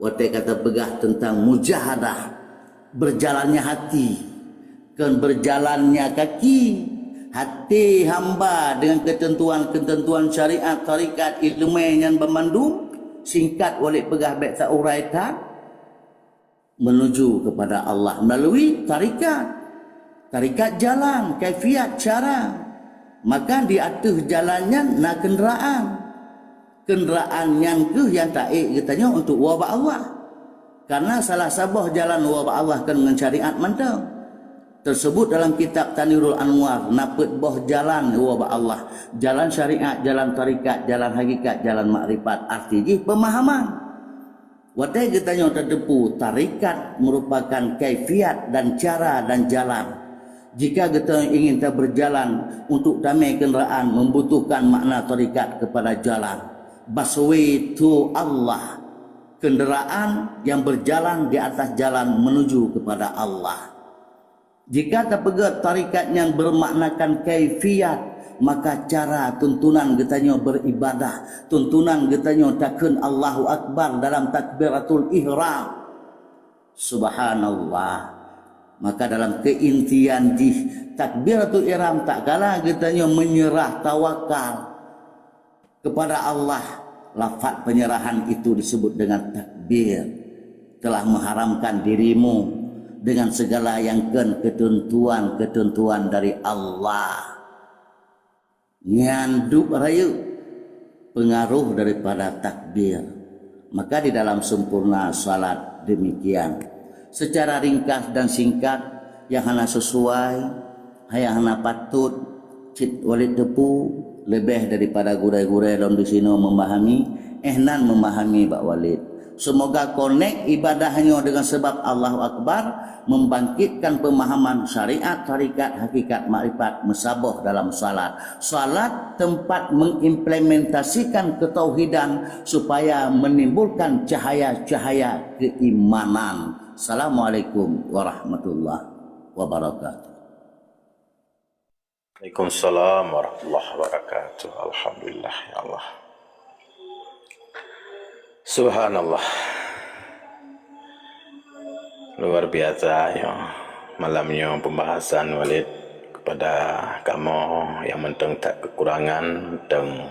watée ka tapeugah tentang mujahadah, berjalannya hati, kon berjalannya kaki, hati hamba dengan ketentuan-ketentuan syariat, tarekat, ileumé nyan banmandum, singkat walék peugah bék taurai that, menuju kepada Allah melalui tarikat. Tarikat jalan, kaifiat, cara. Maka di ateueh jalan nyan na kenderaan. Kenderaan nyan kheueh nyang taék geutanyoe untuk woe bak Allah. Karena salah saboh jalan woe bak Allah kon ngon syariat mantong. Teusebut dalam kitab Tanwirul Anwar, na peuet boh jalan woe bak Allah. Jalan syariat, jalan tarikat, jalan hakikat, jalan makrifat. Arti jih pemahaman. Watée geutanyoe tateupeue tarikat merupakan kaifiat dan cara dan jalan. Jika geutanyoe ingin taberjalan untuk tamé kenderaan membutuhkan makna tarikat kepada jalan. Busway to Allah. Kenderaan yang berjalan di atas jalan menuju kepada Allah. Jika tapeugét tarikat nyan bermaknakan kaifiat, maka cara tuntunan geutanyoe beribadah, tuntunan geutanyoe takheun Allahu Akbar dalam takbiratul ihram. Subhanallah. Maka dalam keintian jih takbiratul ihram tak kala geutanyoe menyerah tawakal kepada Allah, lafaz penyerahan itu disebut dengan takbir, telah mengharamkan dirimu dengan segala yang kon ketentuan-ketentuan dari Allah. Nyan dup rayeuk pengaruh daripada takbir. Maka di dalam sempurna salat demikian. Secara ringkas dan singkat, yang hana sesuai, nyang hana patut, cit Walid teupeu, leubeh daripada gurée-gurée lom di sinoe memahami, eh nan memahami bak Walid. Semoga konek ibadah nyoe dengan sebab Allahu Akbar membangkitkan pemahaman syariat, tarikat, hakikat, makrifat meusaboh dalam salat. Salat tempat mengimplementasikan ketauhidan supaya menimbulkan cahaya-cahaya keimanan. Assalamualaikum warahmatullahi wabarakatuh. Waalaikumsalam warahmatullahi wabarakatuh. Alhamdulillah, ya Allah. Subhanallah. Luar biasa, ya. Malam nyoe pembahasan Walid kepada kamoe nyang mantong that kekurangan teuh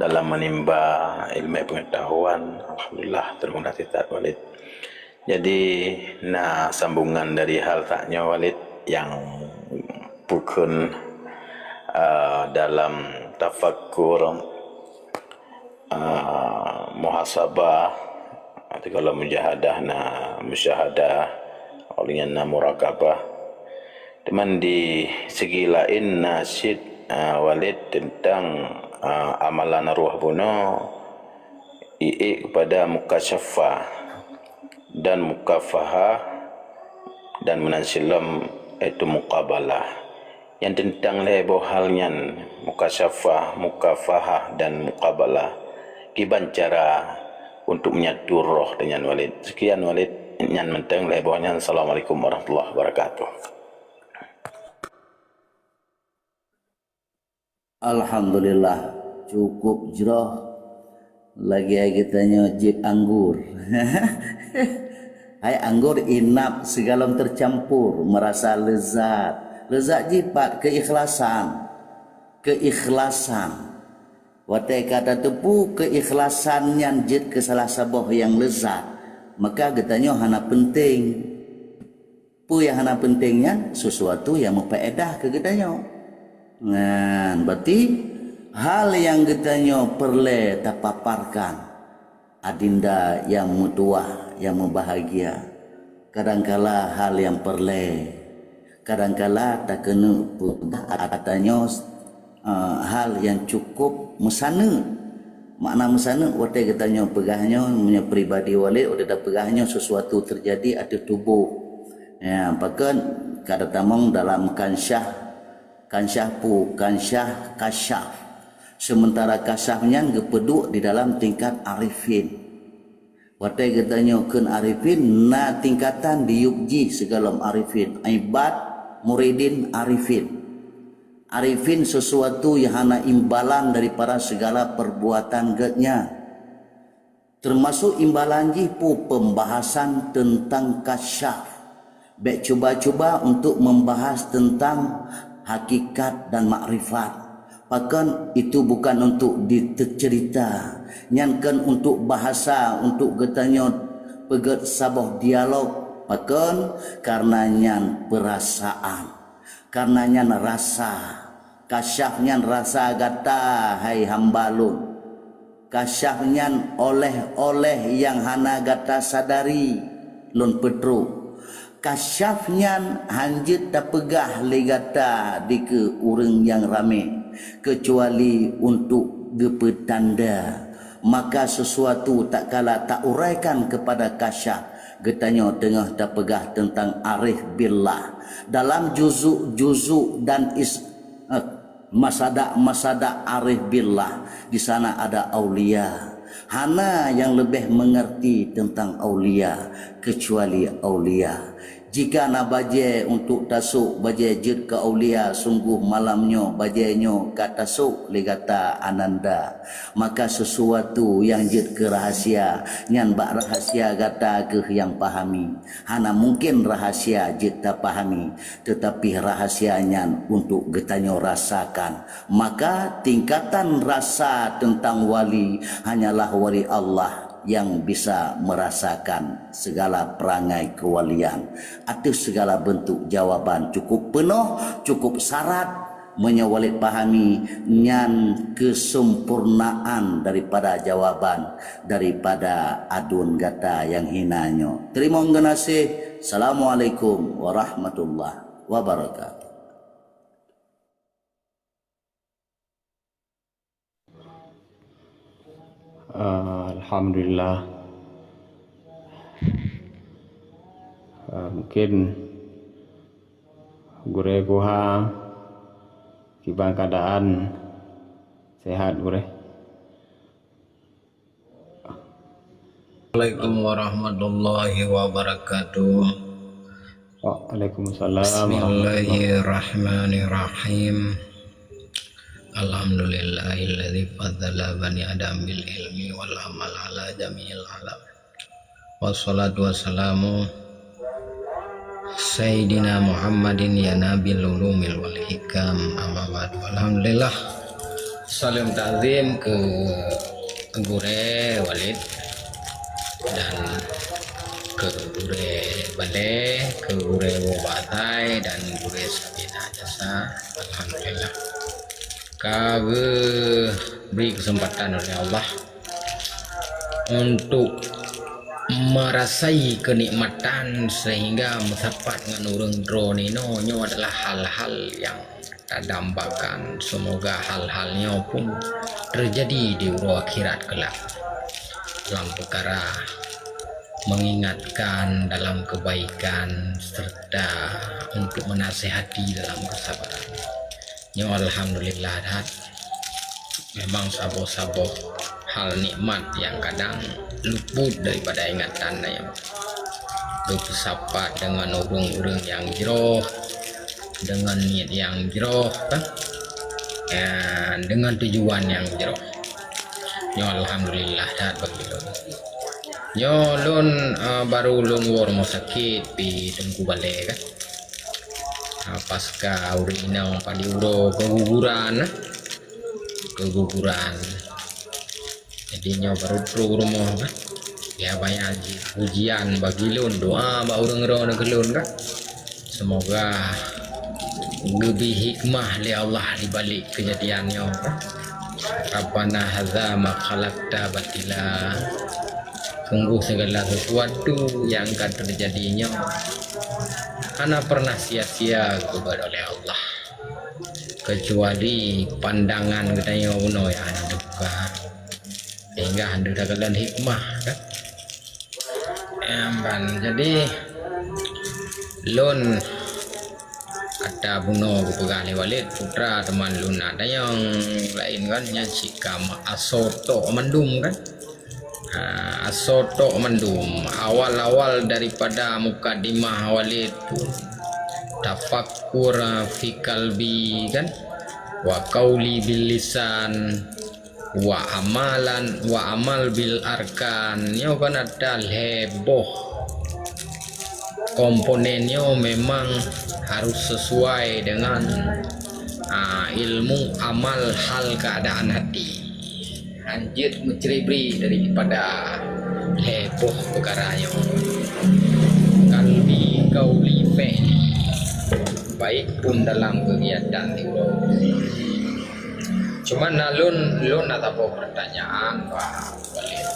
dalam menimba ilmu pengetahuan. Alhamdulillah, terima kasih that Walid. Jadi, na sambungan dari hal that nyoe Walid nyang pukon, eh, dalam tafakkur, eh, muhasabah, atau kalau mujahadah na musyahadah, oleh nyan na murakabah. Teuma di segi laén na cit, eh, Walid teuntang, eh, amalan roh bunoe, iék kepada mukasyafah dan mukafahah dan meunan silom, yaitu mukabalah. Nyang teuntang lhée boh hal nyan, mukasyafah, mukafahah dan mukabalah. Kiban cara untuk menyatu roh deungon Walid. Sekian Walid, nyan mantong lhée boh nyan. Assalamualaikum warahmatullahi wabarakatuh. Alhamdulillah, cukup jroh lagée geutanyoe jieb anggur. Hai anggur inab sigohlom teucampur, meurasa leuzat. Leuzat jih pat? Keuikhlasan. Keuikhlasan. Watée ka tateupeue keuikhlasan nyan jeuet keu salah saboh nyang leuzat, maka geutanyoe hana peunteng. Peue nyang hana peunteng nyan? Sesuatu nyang meupaédah keu geutanyoe. Nyan, berarti hal nyang geutanyoe peureulée tapaparkan, adinda nyang meutuwah, nyang meubahagia. Kadangkala hal nyang peureulée, kadangkala takeuneuk peugah ata nyoe, eh, hal nyang cukup meusaneuk. Makna meusaneuk watée geutanyoe peugah nyoe, meunyoe pribadi Walid, watée tapeugah nyoe sesuatu teujadi ateueh tuboh. Ya, pakon ka tatamong dalam kansyah, kansyah pu, kansyah kasyaf. Sementara kasyaf nyan geupeuduek di dalam tingkat arifin. Watée geutanyoe kheun arifin, na tingkatan diyueb jih sigohlom arifin, ibad, muridin, arifin. Arifin sesuatu nyang hana imbalan daripada segala perbuatan geuh nyan. Termasuk imbalan jih pu pembahasan tentang kasyaf. Bék cuba-cuba untuk membahas tentang hakikat dan makrifat. Pakon itu bukan untuk ditercerita. Nyan kon untuk bahasa, untuk geutanyoe Peugét saboh dialog, pakon? Kareuna nyan peurasaan, kareuna nyan rasa. Kasyaf nyan rasa gata, hai hamba lôn. Kasyaf nyan oleh-oleh nyang hana gata sadari, lôn peutrok. Kasyaf nyan hanjeuet tapeugah lé gata dikeue ureuëng nyang ramé, keucuali untuk geupeutanda. Maka sesuatu tak kala tauraikan keupada kasyaf, geutanyoe teungoh tapeugah teuntang arif billah. Dalam juzuk-juzuk dan is-, eh, masadak-masadak arif billah, di sana ada aulia. Hana nyang leubeh meungerti teuntang aulia keucuali aulia. Jika na bajée untuk tasok bajée jeuet keu aulia, sunggoh malam nyoe bajée nyoe ka tasok lé gata ananda. Maka sesuatu nyang jeuet keu rahasia, nyan bak rahasia gata kheueh nyang pahami. Hana mungken rahasia jeuet tapahami, teutapi rahasia nyan untuk geutanyoe rasakan. Maka tingkatan rasa teuntang wali hanyalah wali Allah nyang bisa meurasakan sigala peurangai keuwalian ateueh sigala beuntuk jawaban cukup peunoh, cukup syarat. Meunyoe Walid pahami, nyan keuseumpurnaan daripada jawaban daripada aduen gata nyang hina nyoe. Teurimong geunaséh. Assalamualaikum warahmatullahi wabarakatuh. Ah, alhamdulillah. Ah, mungkin Gurée Guha kiban keadaan sehat, Gurée? Assalamualaikum warahmatullahi wabarakatuh. Waalaikumsalam warahmatullahi. Bismillahirrahmanirrahim. Alhamdulillahilladzi fadala bani Adam bil ilmi wal amal ala jami'il alam. Wassalatu wassalamu Sayyidina Muhammadin ya nabil ulumil wal hikam, amma ba'du. Alhamdulillah. Salam takzim keu Gurée Walid dan keu Gurée Balée, keu Gurée Wobatai dan Gurée Sabina Jasa. Alhamdulillah. Ka geubri keuseumpatan oleh Allah untuk meurasai keunikmatan sehingga meusapat ngon ureuëng droeneuh inoe, nyoe adalah hal-hal nyang tadambakan. Seumoga hal-hal nyoe pun teujadi di uroe akhirat keulak, lam peukara meungingatkan dalam keubaikan serta untuk meunasihati dalam keusabaran. Nyoe alhamdulillah that. Memang saboh-saboh hal nikmat nyang kadang luput daripada ingatan nyoe. Beupeusapat deungon ureuëng-ureuëng nyang jroh, deungon niet nyang jroh, kan? Ya, deungon tujuan nyang jroh. Nyoe alhamdulillah that bagi lôn. Nyoe lôn, eh, baru lôn woe rumoh sakét pi Teungku Balée, kan? Ah, pasca ureuëng inong padum uroe keguguran, eh, keguguran. Jadi nyoe baru trok rumoh, kan? Ya, banyak ji-, pujian bagi lôn, doa bak ureuëng droeneuh keu lôn, kan? Seumoga geubri hikmah lé Allah di balik keujadian nyoe, kan? Rabbana hadza ma khalaqta batila. Sungguh segala sesuatu nyang ka teujadi nyoe hana pernah sia-sia geubuet oleh Allah, keucuali pandangan geutanyoe bunoe nyang hana teubuka, sehingga hana takalon hikmah, kan? Em, ban, jadi, lôn ata bunoe geupeugah lé Walid, putra teuma lôn na tanyong laén, kan, nyan cit ka ma-, asoe tok mandum, kan. Ha, asoe tok mandum. Awal-awal daripada mukadimah Walid pun, tafakkur fi qalbi, kan, wa qauli bil lisan, wa amalan, wa amal bil arkan. Nyoe kan ada lhée boh komponen nyoe memang harus sesuai dengan, ah, ilmu, amal, hal, keadaan hati. Hanjeuet meucri-bri daripada Lhèe boh peukara nyoe, kalbi, qauli, fi'li, baik pun dalam kegiatan siuroe. Cuman na lôn, lôn na saboh peurtanyaan, Pak Walid.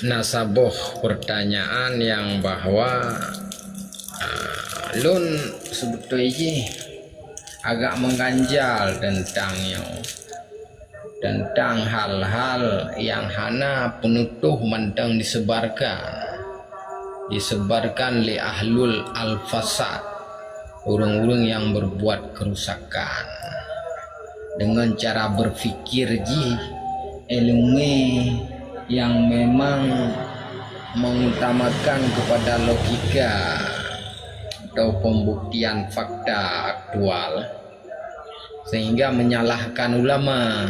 Na saboh peurtanyaan nyang bahwa, ah, lôn seubeutôi jih agak meuganjal teuntang nyoe, teuntang hal-hal nyang hana peunutôh mantong diseubarkan, diseubarkan lé ahlul al-fasad, ureuëng-ureuëng nyang berbuat kerusakan, dengan cara berpikir jih, ileumé nyang memang mengutamakan kepada logika atau pembuktian fakta aktual, sehingga menyalahkan ulama.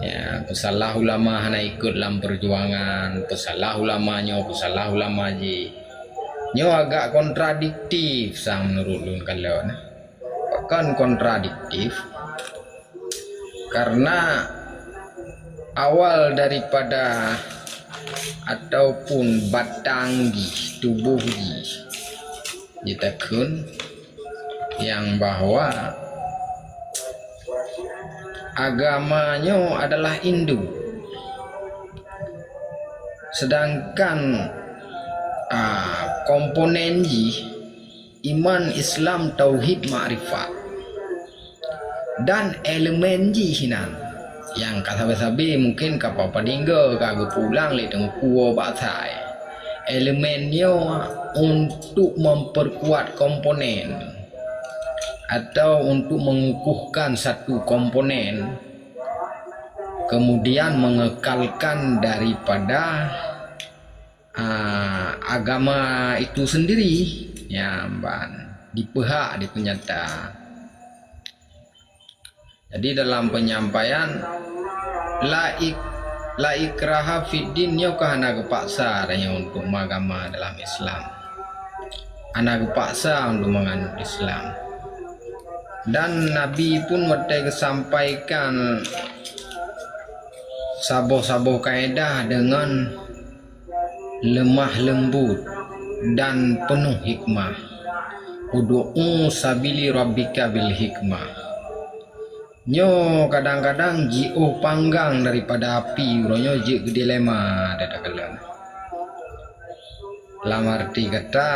Ya, peusalah ulama hana ikot lam peujuangan, peusalah ulama nyoe, peusalah ulama jih. Nyoe agak kontradiktif sang meunurot lôn kalon. Pakon kontradiktif? Karena awal daripada ataupun batang jih, tuboh jih, jitakheun nyang bahwa agama nyoe adalah induk. Sedangkan, ah, komponen jih iman, Islam, tauhid, makrifat. Dan elemen jih nan nyang ka sabe-sabe mungken ka padinggoe ka geupeulang lé Teungku bak asai. Elemen nyoe untuk memperkuat komponen atau untuk mengukuhkan satu komponen, kemudian mengekalkan daripada, ah, agama itu sendiri, ya, ban dipeuhak, dipeunyata. Jadi dalam penyampaian, la ik-, la ikraha fid din nyoe ka hana geupaksa tanyoe untuk meuagama dalam Islam. Hana geupaksa untuk meunganut Islam. Dan Nabi pun watée geusampaikan saboh-saboh kaedah deungon leumah leumbut dan peunoh hikmah. "Ud'u sabili rabbika bil hikmah." Nyoe kadang-kadang jiôh panggang daripada api, uroe nyoe jeuet keu dilema takalon. Lam arti kata,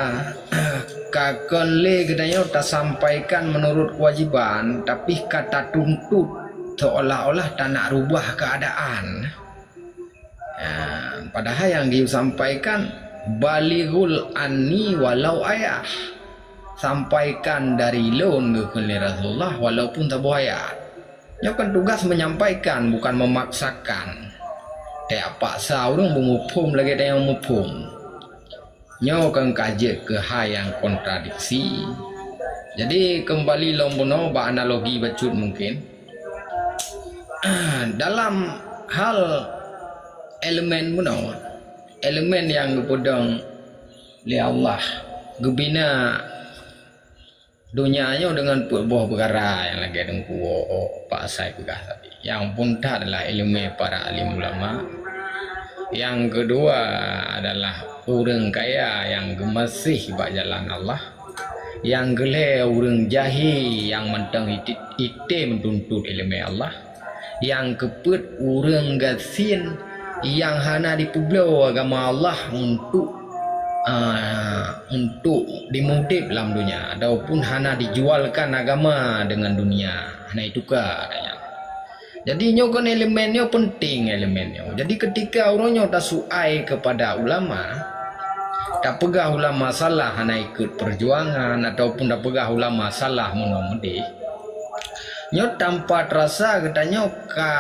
ka kon lé geutanyoe tasampaikan meunurot keuwajiban, tapi ka tatuntut seolah-olah tanak rubah keuadaan. Ah, padahai nyang geusampaikan, "Balighul anni walau ayah." Sampaikan dari lôn, geukheun lé Rasulullah, walaupun saboh ayat. Nyoe kan tugas menyampaikan, bukan memaksakan. Teuka paksa ureuëng beumuphom lagée tanyoe muphom. Nyoe kan ka jeuet keu hai nyang kontradiksi. Jadi, keumbali lom bunoe bak analogi bacut mungken. Dalam hal elemen bunoe, elemen nyang geupeudong lé Allah, geubina donya nyoe deungon peuet boh peukara nyang lagée Teungku Pak Asai peugah tadi. Nyang phôn that adalah ileumé para alim ulama. Nyang keudua adalah ureuëng kaya nyang geumaséh bak jalan Allah. Nyang keulhée ureuëng jahé nyang mantong iti-, item tuntot ileumé Allah. Nyang keupeuet ureuëng gasien nyang hana dipeubloe agama Allah untuk, ah, untuk dimudeb lam donya, ataupun hana dijualkan agama deungon dunia, hana ituka nyan. Jadi nyoe kon elemen nyoe, penting elemen nyoe. Jadi ketika uroe nyoe tasuai kepada ulama, tapeugah ulama salah hana ikot perjuangan, ataupun tapeugah ulama salah meunoe meudeh, nyoe tanpa terasa geutanyoe ka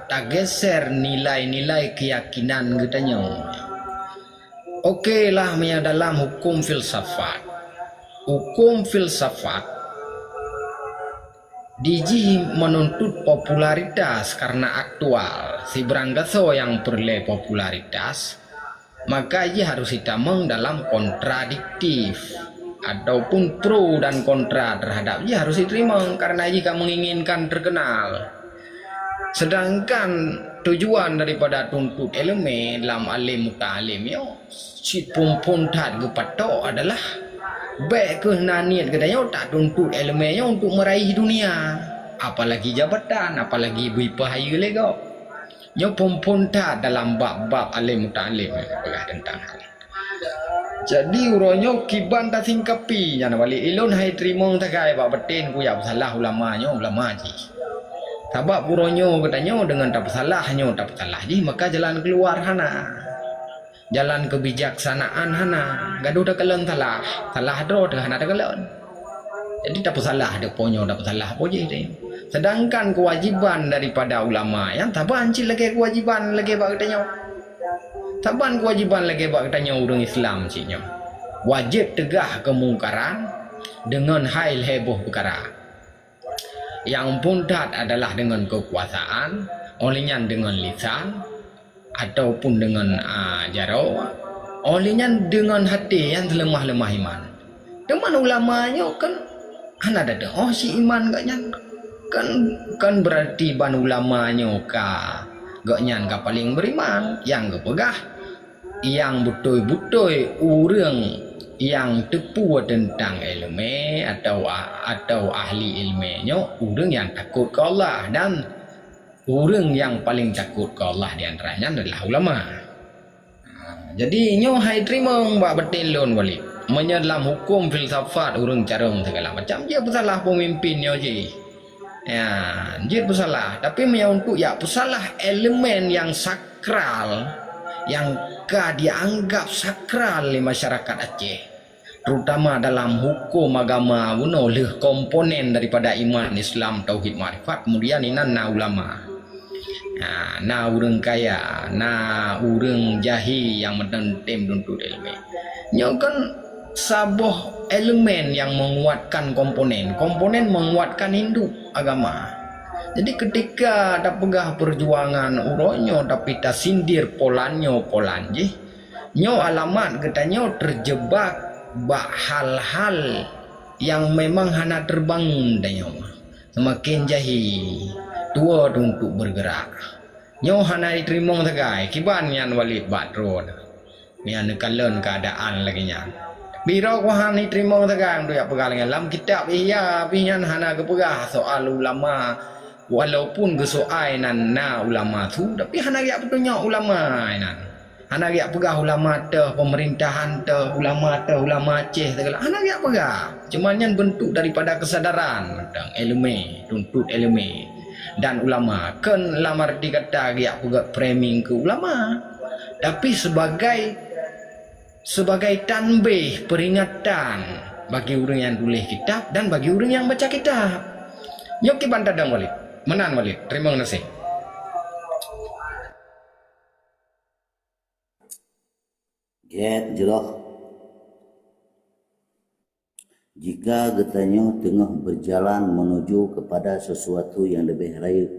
tageser nilai-nilai keyakinan geutanyoe. Oke lah, meunyoe dalam hukum filsafat. Hukum filsafat dijih menuntut popularitas karena aktual. Sibrang gasoe nyang peureulée popularitas, maka jih harus jitamong dalam kontradiktif ataupun pro dan kontra terhadap jih harus jiteurimong karena jih ka menginginkan terkenal. Sedangkan tujuan daripada tuntot ileumèe lam alim mutaalim nyoe, cit phon-phon that geupatok adalah bèk kheueh na niet geutanyoe tatuntot ileumèe nyoe untuk meuraih dunia, apalagi jabatan, apalagi bri peuhayeue lé gob. Nyoe phon-phon that dalam bab-bab alim mutaalim peugah teuntang hal nyan. Jadi uroe nyoe kiban tasingkapi nyan Walid, ilôn hai teurimong sagai bak baten ku jak peusalah ulama nyoe, ulama jih. Sabab uroe nyoe geutanyoe deungon tapeusalah nyoe tapeusalah jih, maka jalan keuluar hana. Jalan keubijaksanaan hana. Gadoh takalon salah, salah droe teuh hana takalon. Jadi tapeusalah deuk po nyoe, tapeusalah po jih teuh. Sedangkan keuwajiban daripada ulama nyan saban cit lagèe keuwajiban lagèe bak geutanyoe. Saban keuwajiban lagèe bak geutanyoe ureueng Islam cit nyoe. Wajéb teugah keumungkaran deungon hai lhèe boh peukara. Nyang phon that adalah deungon keukuasaan, óh lheueh nyan deungon lisan, ataupun deungon, a, jaroe, óh lheueh nyan deungon até nyang seuleumah-leumah iman. Teuma ulama nyoe kan hana teutu'oh si iman gobnyan. Kan, kan beurati ban ulama nyoe ka gobnyan ka paleng beuriman, nyang geupeugah, nyang beutôi-beutôi ureueng nyang teupeu teuntang ileumèe atau, atau ahli ileumèe nyoe ureueng nyang takot keu Allah dan ureueng nyang paleng takot keu Allah di antara nyan adalah ulama. Ha, jadi nyoe hai teurimong bak baten lôn Walid. Meunyoe lam huköm filsafat ureueng carông segala macam, jeuet peusalah peumimpin nyoe jih. Ya, jeuet peusalah. Tapi meunyoe untuk jak peusalah elemen nyang sakral, nyang ka dianggap sakral lé masyarakat Aceh, terutama dalam huköm agama bunoe lheueh komponen daripada iman, Islam, tauhid, makrifat, kemudian inan na ulama. Ha, na ureueng kaya, na ureueng jahé nyang meuteumé tuntot ileumèe. Nyoe kan saboh elemen nyang menguatkan komponen. Komponen menguatkan induk agama. Jadi ketika tapeugah perjuangan uroe nyoe tapi tasindir polan nyoe polan jih, nyoe alamat geutanyoe terjebak bak hal-hal nyang memang hana teubangun tanyoe. Seumaken jahé, tuwo tuntot beugeurak. Nyoe hana jiteurimong sagai, kiban nyan Walid bak droe nyan. Nyan neukalon keuadaan lagèe nyan. Biro kuhan jiteurimong sagai, meunyoe jak peugah lagèe nyan. Lam kitab Ihya pih nyan hana geupeugah soal ulama, walaupun geusoai nan na ulama su, tapi hana geujak peutunyok ulama inan. Hana geujak peugah ulama teuh, pemerintahan teuh, ulama teuh, ulama Aceh segala. Hana geujak peugah. Cuma nyan bentuk daripada kesadaran teuntang ileumèe, tuntot ileumèe dan ulama. Kon lam arti kata geujak peugah framing keu ulama. Tapi sebagai, sebagai tanbih, peringatan bagi ureueng nyang tuléh kitab dan bagi ureueng nyang baca kitab. Nyoe kiban tadong Walid. Meunan Walid. Teurimong gaséh. Gét jroh. Jika geutanyoe teungoh beujalan meunuju keupada sesuatu nyang leubeh rayeuk,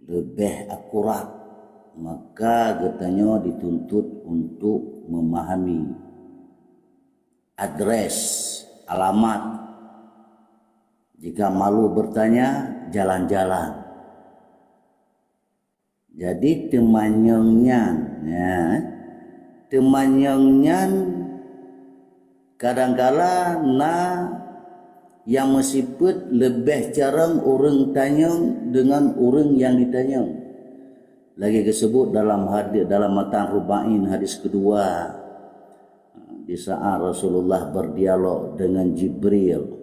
leubeh akurat, maka geutanyoe dituntut untuk memahami adres, alamat. Jika malu bertanya, jalan-jalan. Jadi teumanyong nyan, ya, teumanyong nyan kadangkala na nyang meusifeuet leubeh carông ureueng tanyong deungon ureueng nyang ditanyong. Lagèe geuseubut dalam hadis, dalam matan Arba'in hadis keudua, di saat Rasulullah berdialog dengan Jibril,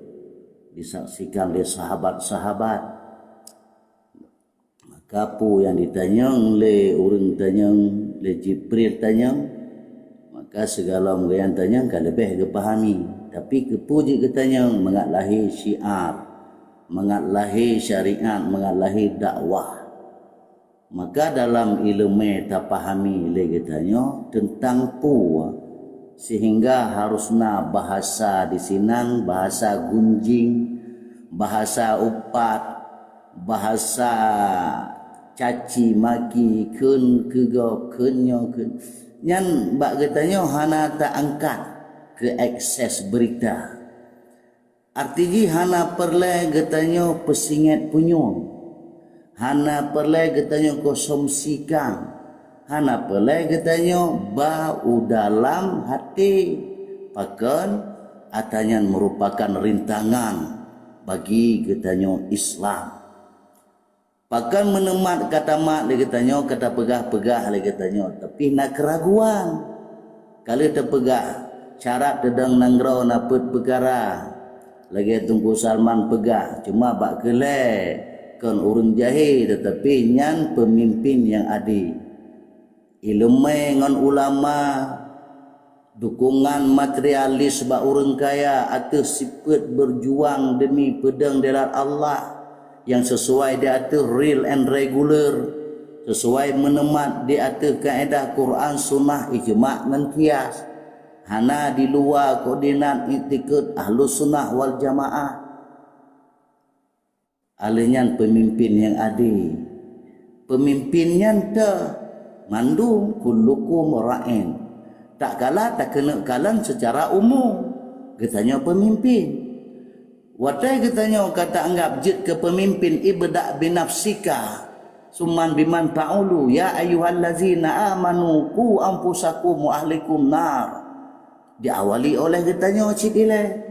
disaksikan lé sahabat-sahabat. Maka peue nyang jitanyong lé ureueng tanyong, lé Jibril tanyong, maka sigohlom gobnyan tanyong ka leubeh geupahami. Tapi keupeue jeuet geutanyong? Mangat lahé syiar, mangat lahé syariat, mangat lahé dakwah. Maka dalam ileumèe tapahami lé geutanyoe teuntang peue, sehingga harus na bahasa disinan, bahasa gunjing, bahasa upat, bahasa caci maki, kheun keu gob, kheun nyoe, kheun nyan, bak geutanyoe hana taangkat keu akses beurita. Arti jih hana peureulèe geutanyoe peusingét punyueng. Hana peureulée geutanyoe konsumsikan. Hana peureulée geutanyoe ba u dalam até. Pakon? Ata nyan meurupakan rintangan bagi geutanyoe Islam. Pakon meuneumat ka tamat lé geutanyoe, ka tapeugah-peugah lé geutanyoe, tapi na keuraguan. Ka lheueh teupeugah, syarat teudong nanggroe na peuet peukara. Lagée Teungku Salman peugah, cuma bak keu lhée kon ureuëng jahé, teutapi nyan peumimpin nyang ade. Ileumé ngon ulama, dukungan materialis bak ureuëng kaya ateueh sifeuet beujuang deumi peudong dilat Allah nyang sisuai di ateueh real and regular, sisuai meuneumat di ateueh kaedah Quran, Sunnah, ijma ngon kias. Hana di luwa koordinat iktikeuet Ahlus Sunnah wal Jamaah. Alheuh nyan peumimpin nyang ade. Peumimpin nyan teuh mandum kullukum ra'in. Tatkala takeuneuk kalon seucara umum, geutanyoe peumimpin. Watée geutanyoe ka taanggab jeuet keu peumimpin, ibda' binafsika, summa biman ta'ulu, ya ayyuhallazina amanu qu anfusakum wa ahlikum nar. Diawali oleh geutanyoe cit ilée.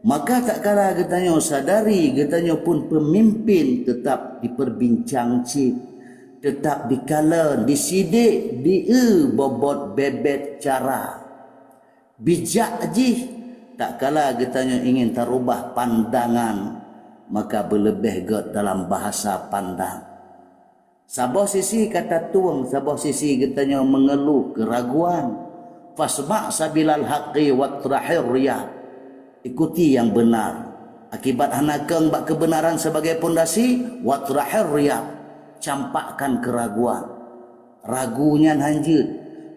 Maka tatkala geutanyoe sadari geutanyoe pun peumimpin, teutab dipeubincang cit, teutab dikalon, disidek, dieu bobot bebet cara. Bijak jih, tatkala geutanyoe ingin tarubah pandangan, maka beuleubeh gét dalam bahasa pandang. Saboh sisi ka tatueng, saboh sisi geutanyoe meungeuluh keuraguan. Fasma' sabilal haqqi watrahir riya. Ikuti yang benar. Akibat hana keueng bak keubeunaran sibagai pondasi, watrahir riya. Campakkan keuraguan. Ragu nyan hanjeuet.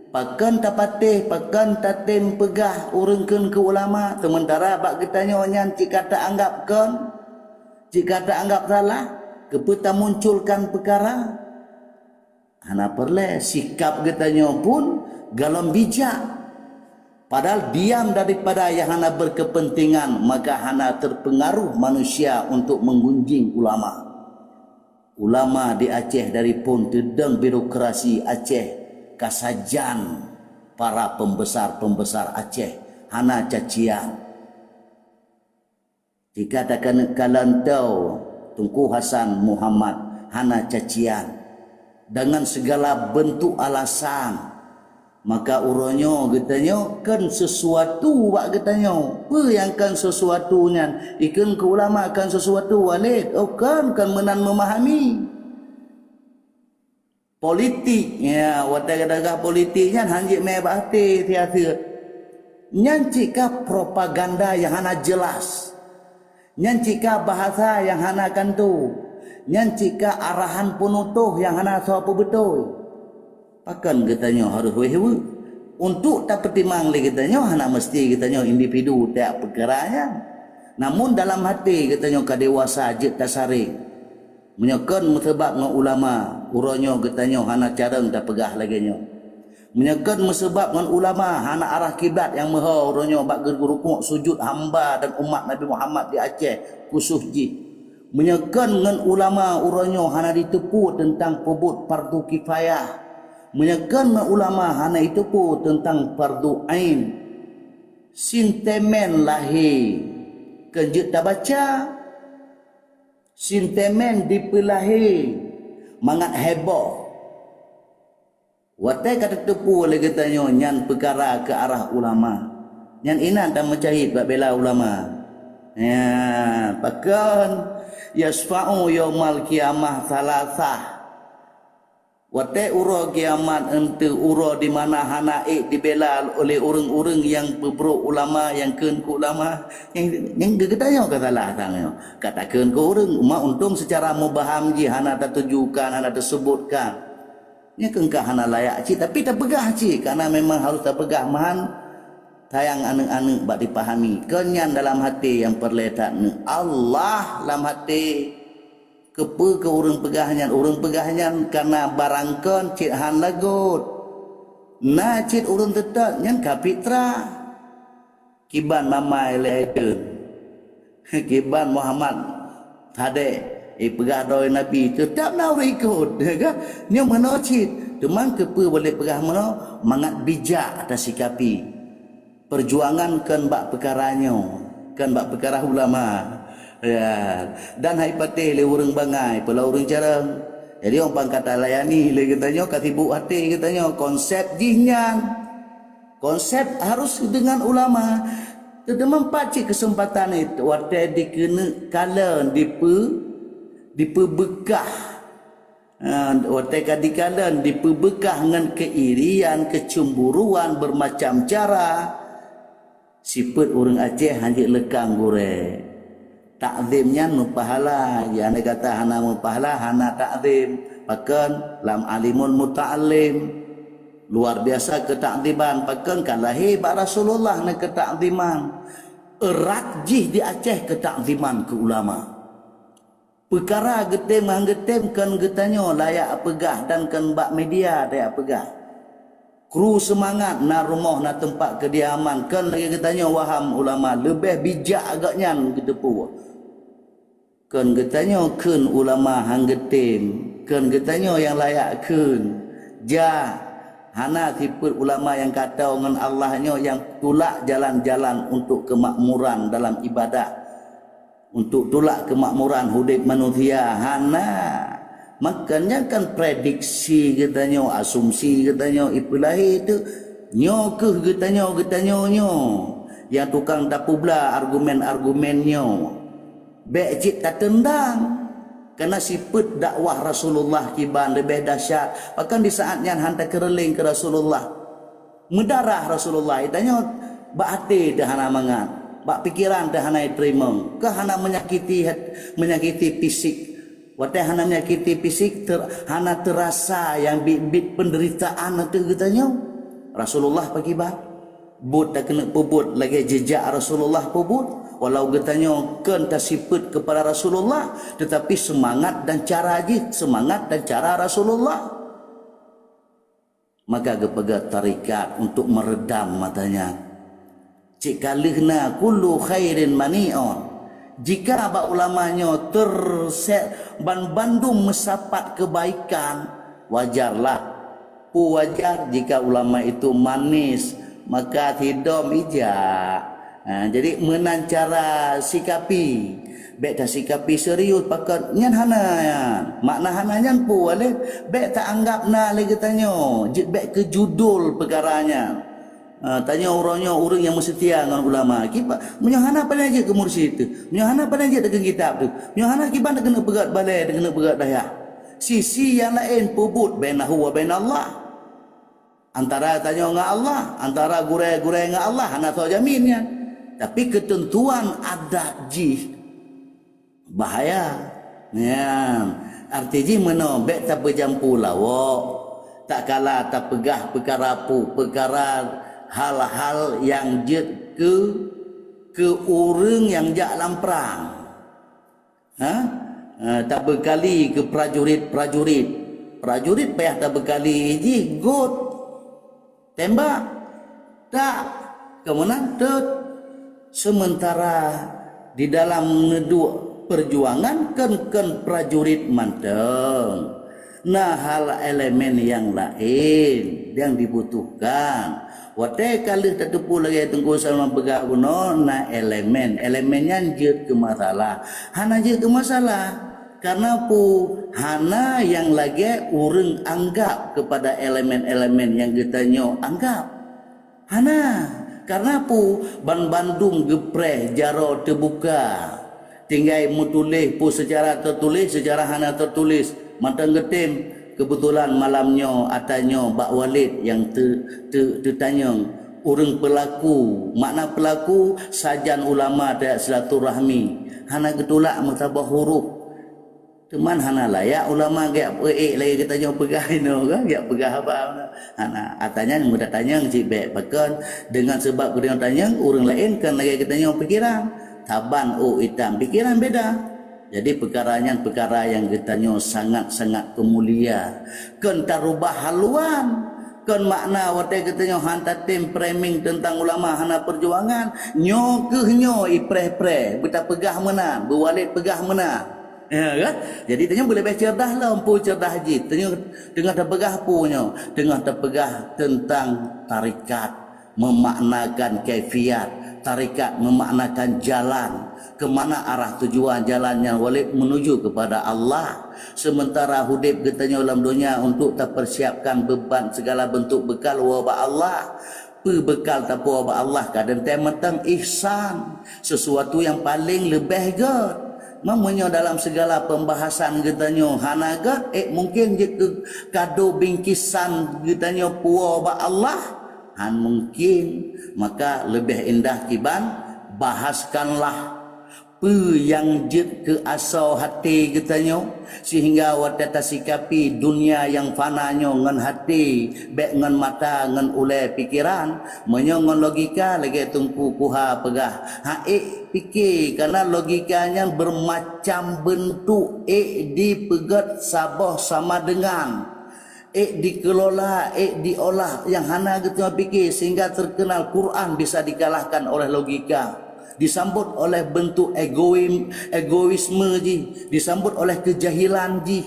Pakon tapatéh, pakon tatem peugah ureuëng kheun keu ulama, seumeuntara bak geutanyoe nyan cit ka taanggab kon? Jika taanggab salah, keupeue tamunculkan peukara? Hana peureulée, sikab geutanyoe pun gohlom bijak. Padahal diam daripada nyang hana berkepentingan, maka hana terpengaruh manusia untuk menggunjing ulama. Ulama di Aceh dari phon teudong birokrasi Aceh ka sajan para pembesar-pembesar Aceh, hana cacian. Jika takeuneuk kalon teu Teungku Hasan Muhammad hana cacian, deungon sigala beuntuk alasan, maka uroe nyoe geutanyoe kon seusuatu bak geutanyoe. Peue nyang kon seusuatu nyan? Ikheun keu ulama kon seusuatu, Walid? Oh, kon, kon meunan meumahami. Politik, ya, watée geupeugah politik nyan hanjeuet mé bak até siaseuet. Nyan cit ka propaganda nyang hana jeulaih. Nyan cit ka bahasa nyang hana kantô. Nyan cit ka arahan peunutoh nyang hana soe peubeutôi. Pakon geutanyoe harôh wéh-weueh? Untuk tapeutimang lé geutanyoe hana meuseuti geutanyoe individu tiep peukara nyan. Namun dalam até geutanyoe ka dewasa jeuet tasaréng. Meunyoe kon meuseubab ngon ulama, uroe nyoe geutanyoe hana carông tapeugah lagée nyoe. Meunyoe kon meuseubab ngon ulama, hana arah kiblat nyang meuho uroe nyoe bak geurukuk sujut hamba dan umat Nabi Muhammad di Aceh khusos jih. Meunyoe kon ngon ulama uroe nyoe hana jiteupeue teuntang peubuet fardu kifayah. Meunyoe kon ngon ulama hana jiteupeue teuntang fardu ain. Sintemen lahé kon jeuet tabaca. Sintemen dipeulahé mangat heboh. Watée ka tateupeue lé geutanyoe nyan peukara keu arah ulama, nyan inan tameucahid bak bela ulama. Ya, pakon? Yasfa'u yaumal qiyamah salasah. Watée uroe kiamat eunteuk uroe di mana hana ék dibela oleh ureuëng-ureuëng nyang peubrok ulama, nyang kheun keu ulama, nyang, nyang geutanyoe ka salah tanyoe. Ka takheun keu ureuëng, ma untông seucara mubham jih hana tatujukan, hana teuseubutkan. Nyan keuh ka hana layak cit, tapi tapeugah cit, karena memang harôh tapeugah meuhan sayang aneuëk-aneuëk bak dipahami. Kon nyan dalam até nyang peureulée that neuh Allah lam até. Keupeue keu ureuëng peugah nyan? Ureuëng peugah nyan kana barangkon cit hán lagot. Na cit ureuëng teutot nyan ka fitrah. Kiban mamai lé Aidon. Kiban Muhammad Hadek. Ipeugah droe Nabi, teutap na ureuëng ikot, kan? Nyoe meunoe cit. Teuma keupeue boleh peugah meunoe? Mangat bijak tasikapi. Peujuangan kon bak peukara nyoe, kon bak peukara ulama. Ya. Dan hai patéh lé ureuëng bangai, peula ureuëng carông. Jadi, ong pang ka talayani lé geutanyoe, ka sibuk até geutanyoe, konsep jih nyan. Konsep harus dengan ulama. Teuteumpat cit keuseumpatan itu, watée dikeuneuk kalon, dipeu-, dipeubeukah. Ha, watée ka dikalon, dipeubeukah ngon keuirian, keucemburuan, bermacam cara. Sifeuet ureuëng Aceh hanjeuet leukang gurée. Takzim nyan meupahala, ya, andai kata hana meupahala, hana takzim. Pakon? Lam alimul muta'allim. Luar biasa keutakziman. Pakon? Ka lahé bak Rasulullah na keutakziman. Erat jih di Aceh keutakziman keu ulama. Peukara geutem ngon geutem kon geutanyoe layak peugah dan kon bak media layak peugah. Kru seumangat na rumoh na teumpat keudiaman, kon lagée geutanyoe waham ulama, leubeh bijak gobnyan geuteupeue. Kon geutanyoe kheun ulama han geutem, kon geutanyoe nyang layak kheun. Jah, hana sifeuet ulama nyang ka toe ngon Allah nyoe nyang tulak jalan-jalan untuk keumakmuran dalam ibadah. Untuk tulak keumakmuran udeb manusia, hana. Maka nyan kan prediksi geutanyoe, asumsi geutanyoe, ipeulahé teuk. Nyoe kheueh geutanyoe, geutanyoe nyoe nyang tukang tapeubla argumen-argumen nyoe. Bék cit tateundang. Karena sifeuet dakwah Rasulullah kiban leubeh dahsyat. Bahkan di saat nyan han takeureuléng keu Rasulullah. Meudarah Rasulullah, tanyoe bak até teuh hana mangat, bak pikeran teuh hana iteurimong, keu hana menyakiti hat-, menyakiti fisik. Watée hana menyakiti fisik, ter-, hana teurasa nyang biet-biet peunderitaan ateueh geutanyoe. Rasulullah pakiban, buet takeuneuk peubuet lagée jejak Rasulullah peubuet, walau geutanyoe kon tasifeuet keupada Rasulullah, teutapi seumangat dan cara jih, seumangat dan cara Rasulullah. Maka geupeugah tarekat untuk meureudam mata nyan. Cit ka lheueh na kullu khairin mani'un. Jika bak ulama nyoe teurse-, ban bandum meusapat keubaikan, wajarlah. Peue wajar jika ulama itu manis, maka sidom ijak. Ha, jadi meunan cara sikapi. Bék tasikapi serius pakon nyan hana nyan. Makna hana nyan peue lé? Bék taanggap na lé geutanyoe, jeuet bék keu judul peukara nyan. Ha, tanyoe uroe nyoe ureuëng nyang meuseutia ngon ulama. Kiban, meunyoe hana paléng jeuet keu mursyid teuh, meunyoe hana paléng jeuet takheun kitab teuh, meunyoe hana kiban takeuneuk peugét balée, takeuneuk peugét dayah. Sisi nyang laén peubuet bainahu wa bainallah. Antara tanyoe ngon Allah, antara gurée-gurée ngon Allah, hana soe jamin nyan. Tapi keuteuntuan adat jih bahaya. Nyan, arti jih meunoe bék tapeujampu lawok, tatkala tapeugah peukara pu-, peukara hal-hal nyang jeuet keu, keu ureuëng nyang jak lam prang. Ha? Ha, tabeukali keu prajurit-prajurit. Prajurit payah tabeukali jih, göt, tembak, tak, keu meunan, tot. Sementara di dalam neuduek peujuangan kon-kon prajurit mantong. Na hal elemen nyang laén nyang dibutuhkan. Watée ka lheueh tateupeue lagée Teungku Salman peugah bunoe na elemen. Elemen nyan jeuet keu masalah. Hana jeuet keu masalah. Karena peue? Hana nyang lagée ureuëng anggap keupada elemen-elemen nyang geutanyoe anggap. Hana. Karena peue? Ban bandum geupreh jaroe teubuka. Tinggai meutuléh peue seucara teutuléh, seucara hana teutuléh. Mantong geutem, keubeutulan malam nyoe ata nyoe bak Walid nyang teu-, teu-, teutanyong. Ureuëng peulaku, makna peulaku, sajan ulama tajak silaturahmi. Hana geutulak meusaboh huruf. Teuma hana layak ulama geujak peuék lagée geutanyoe peugah inoe kan, geujak peugah haba. Hana, ata nyan meutatanyong cit bék pakon, deungon sabab geutanyoe tanyong, ureuëng laén kon lagée geutanyoe pikiran. Saban ôk itam, pikiran beda. Jadi peukara nyan peukara nyang geutanyoe sangat-sangat peumulia. Kon tarubah haluan. Kon makna watée geutanyoe han tatem framing teuntang ulama hana peujuangan, nyoe kheueh nyoe ipreh-preh, beutapeugah meunan, beuwalét peugah meunan. Ya kan? Jadi tanyoe beuleubeh cerdas lom. Peue cerdas jih? Tanyoe teungoh tapeugah peue nyoe? Teungoh tapeugah teuntang tarekat, memaknakan kaifiat. Tarekat memaknakan jalan, ke mana arah tujuan jalan nyang Walid menuju kepada Allah. Sementara udeb geutanyoe lam donya untuk tapersiapkan beban segala bentuk bekal ubak Allah. Peue bekal tapuwoe bak Allah ka teuntée mantong ihsan, sesuatu nyang paleng leubeh gét. Meunyoe dalam segala pembahasan geutanyoe hana gét, ék mungken jeuet keu kado bingkisan geutanyoe puwoe bak Allah? Han mungken. Maka leubeh indah kiban bahaskanlah peue nyang jeuet keu asoe até geutanyoe, sehingga watée tasikapi dunia nyang fana nyoe ngon até, bék ngon mata, ngon ulée pikeran. Meunyoe ngon logika, lagée Teungku Kuha peugah, han ék pike, karena logika nyan bermacam bentuk, ék dipeugét saboh sama dengan ék dikelola, ék diolah nyang hana geutanyoe pike, sehingga terkenal Quran bisa dikalahkan oleh logika, disambot oleh bentuk egoim-, egoisme jih, disambot oleh keujahilan jih.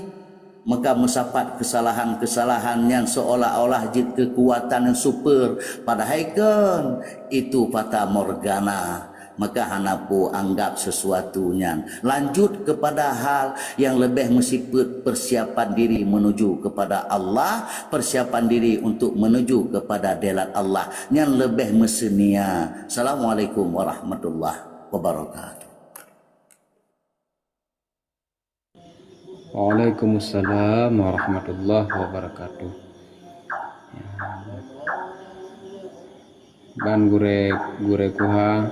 Maka meusapat keusalahan-keusalahan nyan seolah-olah jeuet keukuatan nyang super, padahai kon, itu fata morgana. Maka hana peue anggap sesuatu nyan. Lanjut kepada hal nyang leubeh meusifeuet persiapan diri menuju kepada Allah, persiapan diri untuk menuju kepada delat Allah. Nyan leubeh meuseunia. Assalamualaikum warahmatullahi wabarakatuh. Waalaikumsalam warahmatullahi wabarakatuh. Ban gurée, gurée Kuha.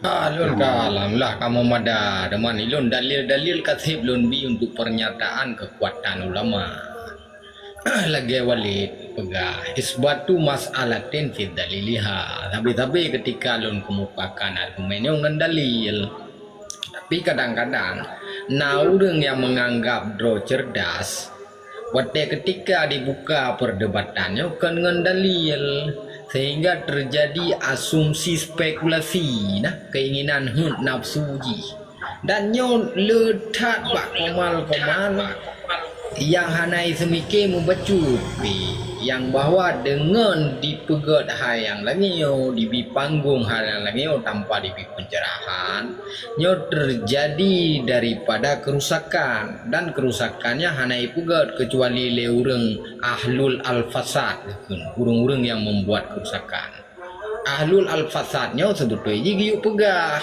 Ah, lôn ka alhamdulillah kamoe mada, teuma ilôn dalil-dalil ka seb lôn bi untuk pernyataan kekuatan ulama. Lagée Walid peugah, "Isbatu mas'alatin fi daliliha." Sabe-sabe ketika lôn keumukakan argumen nyoe ngon dalil. Tapi kadang-kadang na ureuëng nyang menganggap droe cerdas, watée ketika dibuka perdebatan nyoe kon ngon dalil, sehingga terjadi asumsi spekulasi, nah, keinginan heuet nafsu jih. Dan nyoe le that bak komal-komal nyang hana seumike mubacut pih, nyang bahwa deungon dipeugét hai nyang lagée nyoe, dibi panggong hai nyang lagée nyoe tanpa dibi pencerahan, nyoe terjadi daripada kerusakan, dan kerusakan nyan hana jipeugét kecuali lé ureuëng ahlul al-fasad, ureuëng-ureuëng nyang membuat kerusakan. Ahlul al-fasad nyoe seubeutôi jih geuyue peugah.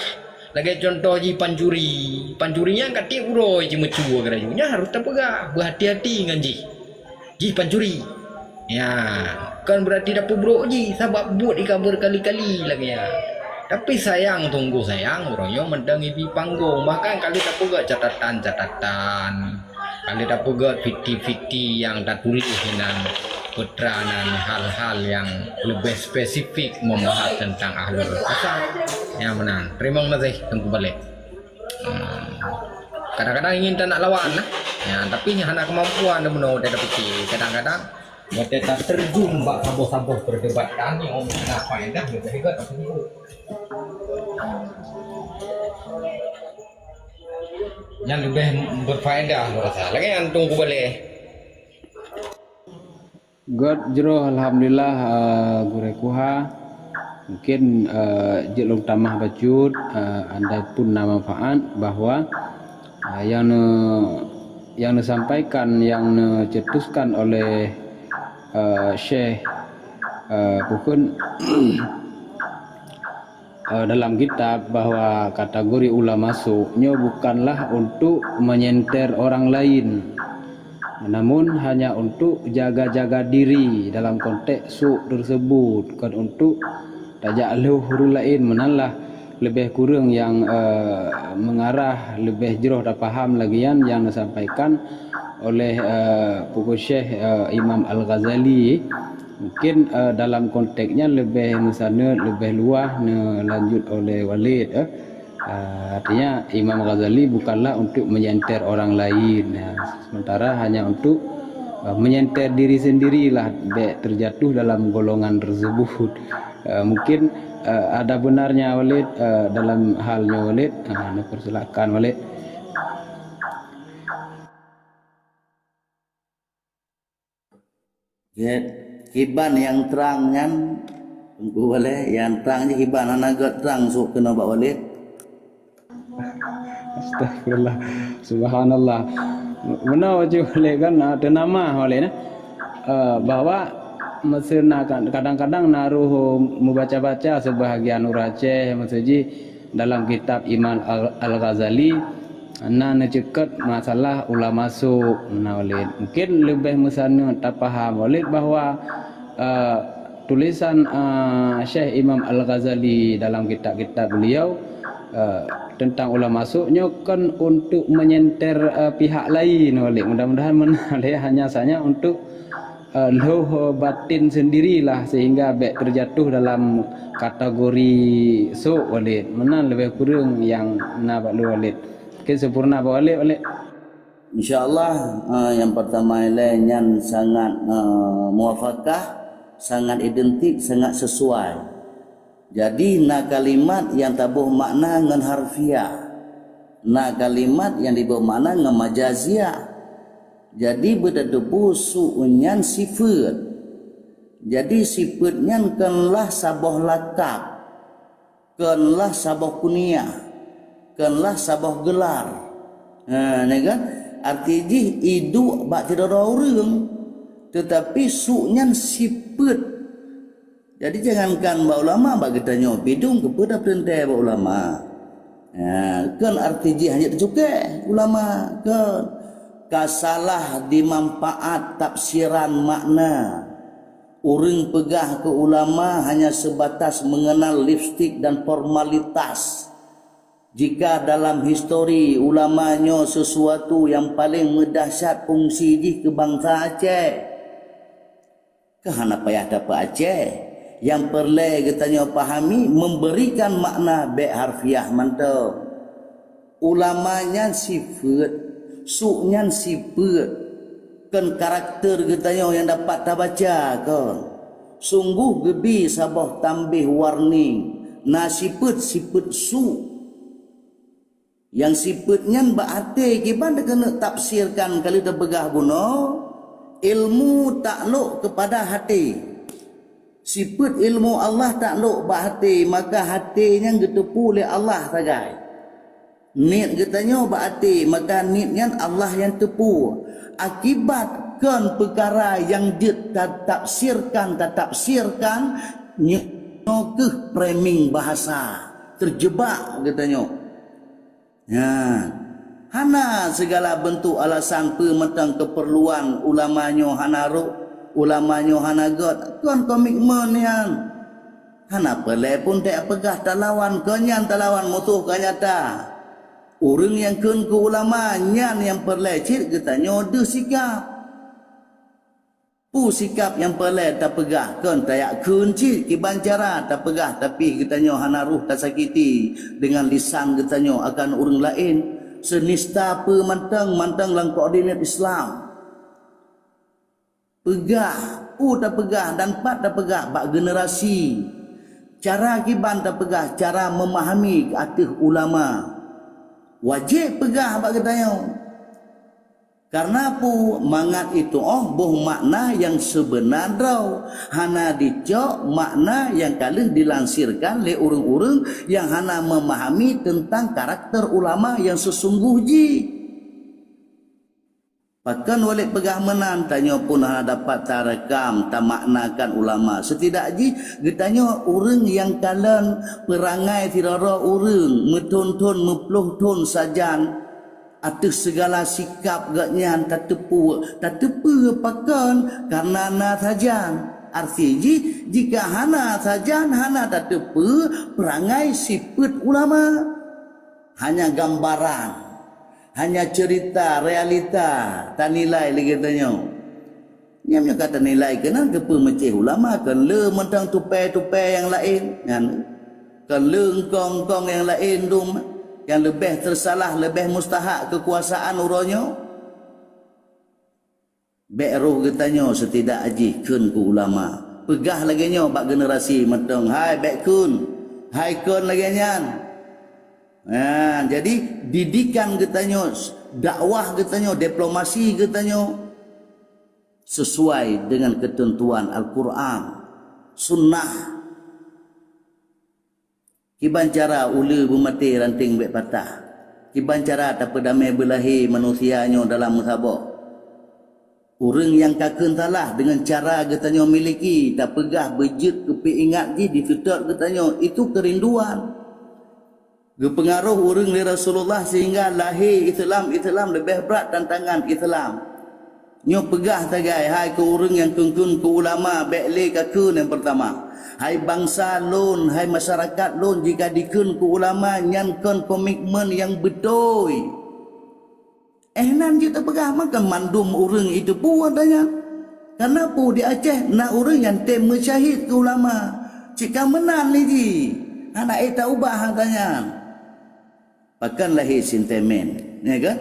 Lagée cuntoh jih pancuri. Pancuri nyan ka tieb uroe jimeucue keurajeuen, nyan harôh tapeugah, beuhati-hati ngon jih. Jih pancuri. Ya, kon beurati tapeubrok jih, sabab buet jih ka beurkali-kali lagée nyan. Tapi sayang sunggoh sayang, uroe nyoe mantong jibi panggong, bahkan ka lheueh tapeugét catatan-catatan. Ka lheueh tapeugét fiti-fiti nyang tatuléh inan, peue treuk nan hal-hal nyang leubeh spesifik membahas teuntang ahlul fasad. Nyang meunan. Teurimong gaséh Teungku Balek. Hmm. Kadang-kadang ingin tanak lawan lah. Ya, tapi hana keumampuan meunoe watée tapike. Kadang-kadang watée tateurjun bak saboh-saboh perdebatan nyang hana faedah, leubeh gét tapeugét. Nyan leubeh berfaedah, lôn rasa. Lagée nyan Teungku Balek. Gét jroh, alhamdulillah, eh, Gurée Kuha. Mungkin, eh, jeuet lôn tamah bacut, eh, andai pun na manfaat bahwa, eh, nyang ne-, nyang neusampaikan, nyang neucetuskan oleh, eh, Syekh, eh, Pukon eh, dalam kitab bahwa kategori ulama su nyoe bukanlah untuk menyenter orang lain, namun hanya untuk jaga-jaga diri dalam konteks su tersebut, kon untuk tajak lhôh ureuëng laén. Meunanlah leubeh kureueng nyang, eh, meungarah leubeh jroh tapaham lagée nyan nyang neusampaikan oleh, eh, Pukon Syekh, eh, Imam Al-Ghazali. Mungkin, eh, dalam konteks nyan leubeh meusaneut, leubeh luwah neulanjut oleh Walid, eh. Eh, artinya Imam Ghazali bukanlah untuk menyenter orang lain, ya. Sementara hanya untuk, eh, menyenter diri sendirilah bék terjatuh dalam golongan tersebut. Eh, mungkin, eh, ada benarnya Walid, eh, dalam hal nyoe Walid. Ah, neupersilakan Walid. Ya, kiban nyang trang nyan, Teungku Walid, nyang trang jih kiban, hana gét trang sôk keunoe bak Walid. Astagfirullah. Subhanallah. Meunoe bacut Walid kan, ah, teunama Walid, eh, bahwa meusé na, kadang-kadang na roh meubaca-baca seubahagian ureuëng Aceh, meusé jih dalam kitab Imam Al-, Al-Ghazali, na neuceukeut masalah ulama su' meunan Walid. Mungkin leubeh meusaneut tapaham Walid bahwa, eh, tulisan, eh, Syekh Imam Al-Ghazali dalam kitab-kitab beliau, eh, tentang ulama su' nyoe kon untuk menyenter, eh, pihak lain Walid. Mudah-mudahan meunan Walid, hanya saja untuk eh, lhôh batin sendirilah sehingga bék terjatuh dalam kategori su' Walid. Meunan leubeh kureueng nyang na bak lôn Walid. Mungkin sempurna bak Walid, Walid. Insya Allah, eh, nyang pertama ilée nyan sangat, eh, muafakah, sangat identik, sangat sesuai. Jadi, na kalimat nyang taboh makna ngon harfiah. Na kalimat nyang jiboh makna ngon majaziah. Jadi, beutateupeue su' nyan sifeuet. Jadi, sifeuet nyan kon lah saboh lakab, kon lah saboh kuniah, kon lah saboh geular. Ha, nyan kan? Arti jih iduek bak sidroe ureuëng, teutapi su' nyan sifeuet. Jadi, jangankan bak ulama, bak geutanyoe pih dum keupeue tapeurintah bak ulama. Ha, kon arti jih hana teucukée ulama, kon. Ka salah dimanfaat tafsiran makna. Ureuëng peugah keu ulama hanya sebatas mengenal lipstik dan formalitas. Jika dalam histori ulama nyoe sesuatu nyang paleng meudahsyat fungsi jih keu bansa Aceh, Ka hana payah tapeu Aceh. Nyang peureulée geutanyoe pahami, memberikan makna bék harfiah mantong. Ulama nyan sifeuet, su' nyan sifeuet, kon karakter geutanyoe nyang dapat tabaca kon. Sunggoh geubi saboh tambéh warning, na sifeuet-sifeuet su'. Nyang sifeuet nyan bak até kiban keuneuk tafsirkan ka lheueh tapeugah bunoe, ilmu taklok keupada até. Sifeuet ilmu Allah taklok bak até, maka até nyan geuteupeue lé Allah sagai. Niet geutanyoe bak até, maka niet nyan Allah nyang teupeue. Akibat kon peukara nyang jeuet tatafsirkan, tatafsirkan, nyoe kheueh framing bahasa. Terjebak geutanyoe. Nyan, hana sigala beuntuk alasan peue mantong keupeurluan ulama nyoe hana rhot, ulama nyoe hana gét, kon komitmen nyan. Hana peureulée pun tapeugah talawan, kon nyan talawan musoh ka nyata. Ureuëng nyang kheun keu ulama, nyan nyang peureulée cit geutanyoe deuh sikap. Peue sikap nyang peureulée tapeugah, kon tajak kheun cit kiban cara tapeugah, tapi geutanyoe hana rhoh tasakiti deungon lisan geutanyoe akan ureuëng laén. Seunista peue mantong, mantong lam koordinat Islam. Peugah, peue tapeugah dan pat tapeugah bak generasi. Cara kiban tapeugah, cara memahami ateueh ulama. Wajéb peugah bak geutanyoe. Kareuna peue? Mangat itu'oh boh makna nyang sibeuna droe, hana jicok makna nyang ka lheueh dilansirkan lé ureuëng-ureuëng nyang hana memahami teuntang karakter ulama nyang seusunggoh jih. Pakon Walid peugah meunan, tanyoe pun hana dapat tarekam, tamaknakan ulama. Seutidak jih geutanyoe ureuëng nyang kalon peurangai sidroe-droe ureuëng meuthon-thon, meuploh thon sajan, ateueh sigala sikap geuhnyan tateupeue, tateupeue pakon kareuna na sajan. Arti jih, jika hana sajan, hana tateupeue peurangai sifeuet ulama. Hanya gambaran, hanya cerita, realita tanilai lé geutanyoe. Nyan meunyoe ka tanilai keunan keupeue meucéh ulama, kon le mantong tupai-tupai nyang laén nyan, kon le eungkong-eungkong nyang laén dum nyang leubeh teusalah, leubeh mustahak keukuasaan uroe nyoe. Bék rhoh geutanyoe seutidak jih kheun keu ulama. Peugah lagée nyoe bak generasi mantong, hai bék kheun, hai kon lagée nyan. Nah, jadi didikan geutanyoe, dakwah geutanyoe, diplomasi geutanyoe, sesuai dengan ketentuan Al-Quran, Sunnah. Kiban cara uleue beumaté ranting bèk patah. Kiban cara tapeudamé beulahé manusia nyoe dalam meusaboh. Ureuëng nyang ka kheun salah deungon cara geutanyoe miliki, tapeugah beujeuet keu peuingat jih di feutrot geutanyoe, itu keurinduan. Geupeungaroh ureuëng lé Rasulullah sehingga lahé Islam, Islam leubeh brat tantangan Islam. Nyoe peugah sagai, hai keu ureuëng nyang kheun-kheun keu ulama, bèk lé kakheun nyang peurtama. Hai bansa lôn, hai masyarakat lôn, jika dikheun keu ulama, nyan kon komitmen nyang beutôi. Eh, nan jeuet teupeugah, maka mandum ureuëng itu peue ata nyan. Kareuna peue di Aceh na ureuëng nyang tem meusyahid keu ulama. Cit ka meunan lé jih. Hana ék taubah ata nyan. Pakon lahé sintemen, ya kan?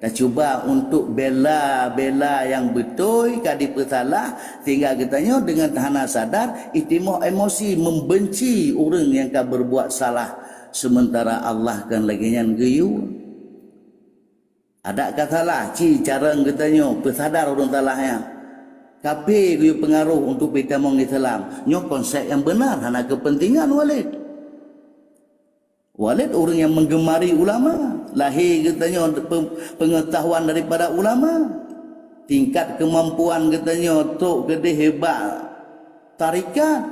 Tacuba untuk bela-bela nyang beutôi ka dipeusalah, sehingga geutanyoe deungon hana sadar, itimoh emosi, membenci ureuëng nyang ka berbuat salah, sementara Allah kan lagée nyan geuyue. Adak ka salah, ci carông geutanyoe peusadar ureuëng salah nyan. Kaphé geuyue peungaroh untuk peutamong Islam. Nyoe konsep nyang beunar, hana keupeuntengan Walid. Walid ureuëng nyang menggemari ulama, lahé geutanyoe pe-, pengetahuan daripada ulama. Tingkat kemampuan geutanyoe trok keudeh bak tarekat,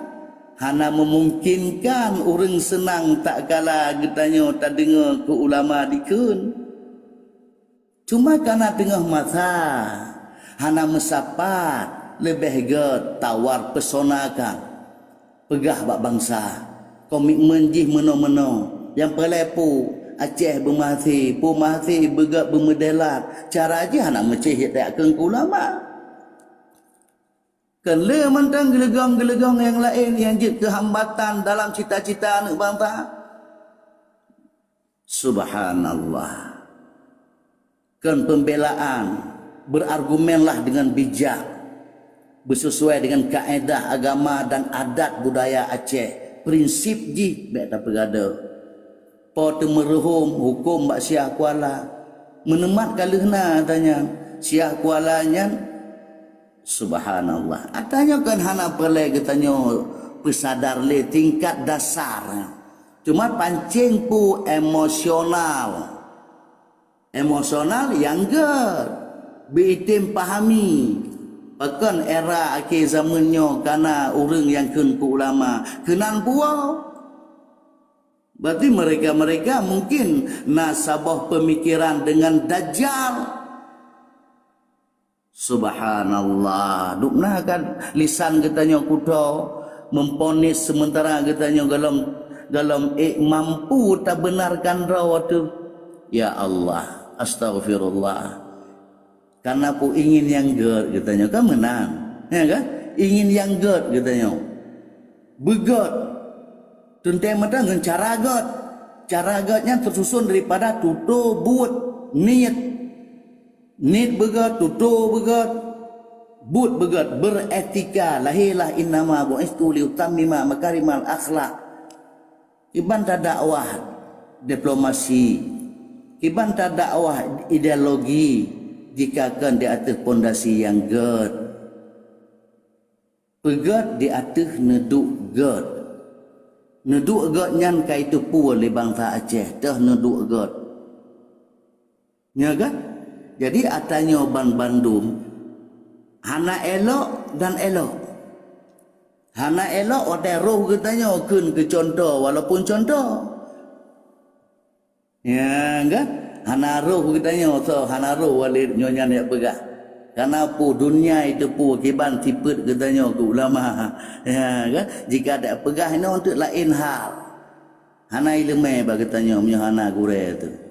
hana memungkinkan ureuëng seunang tak kala geutanyoe tadeungoe keu ulama dikheun. Cuma kareuna teungoh masa hana meusapat, leubeh gét tawar pesona kan. Peugah bak bansa, komitmen jih meunoe-meunoe. Nyang peureulée peue, Aceh beumeuhasé, peue meuhasé beugét beumeudelat. Cara jih hana meucéh jak keu ulama. Kon le mantong geuleugong-geuleugong nyang laén nyang jeuet keu hambatan dalam cita-cita aneuëk bansa. Subhanallah. Kon pembelaan, berargumenlah dengan bijak, besesuai dengan kaedah agama dan adat budaya Aceh. Prinsip jih bèk tapeugado. Po teumeuruhom huköm bak Syiah Kuala. Meuneumat ka lheueh na ata nyan, Syiah Kuala nyan. Subhanallah. Ata nyoe kan hana peureulée geutanyoe peusadar lé tingkat dasar. Cuma pancéng peue emosional. Emosional nyang gét. Beuitem pahami. Pakon era akhé zaman nyoe kana ureuëng nyang kheun keu ulama. Keunan buoe. Berarti mereka-mereka mungkin na saboh pemikiran dengan dajal. Subhanallah. Dubna kan lisan geutanyoe kuto memponis sementara geutanyoe golom, golom ék mampu tabenarkan droe teuh. Ya Allah, astaghfirullah. Karena peue ingin nyang gét geutanyoe kan meunan. Ya kan? Ingin nyang gét geutanyoe. Beugét. Teuntée meunan ngon cara gét. Cara gét nyan teususun daripada tutoe buet, niet. Niet beugét, tutoe beugét, buet beugét, beretika, lahé lah innama bu'istu liutammima makarimal akhlak. Kiban tadakwah diplomasi, kiban tadakwah ideologi jika kon di ateueh pondasi nyang gét. Peugét di ateueh neuduek gét. Neuduek gét nyan ka iteupeue lé bansa Aceh, teuh neuduek gét. Nyo kan? Jadi ata nyoe ban bandum hana elok dan elok. Hana elok watée roh geutanyoe kheun keu cuntoh walaupun cuntoh. Ya kan? Hana roh geutanyoe, so hana roh Walid nyoe nyan jak peugah. Karena peue dunia itu peue kiban sifeuet geutanyoe keu ulama. Ya kan? Jika dak peugah inoe untuk laén hal. Hana ileumé bak geutanyoe meunyoe hana gurée teuh.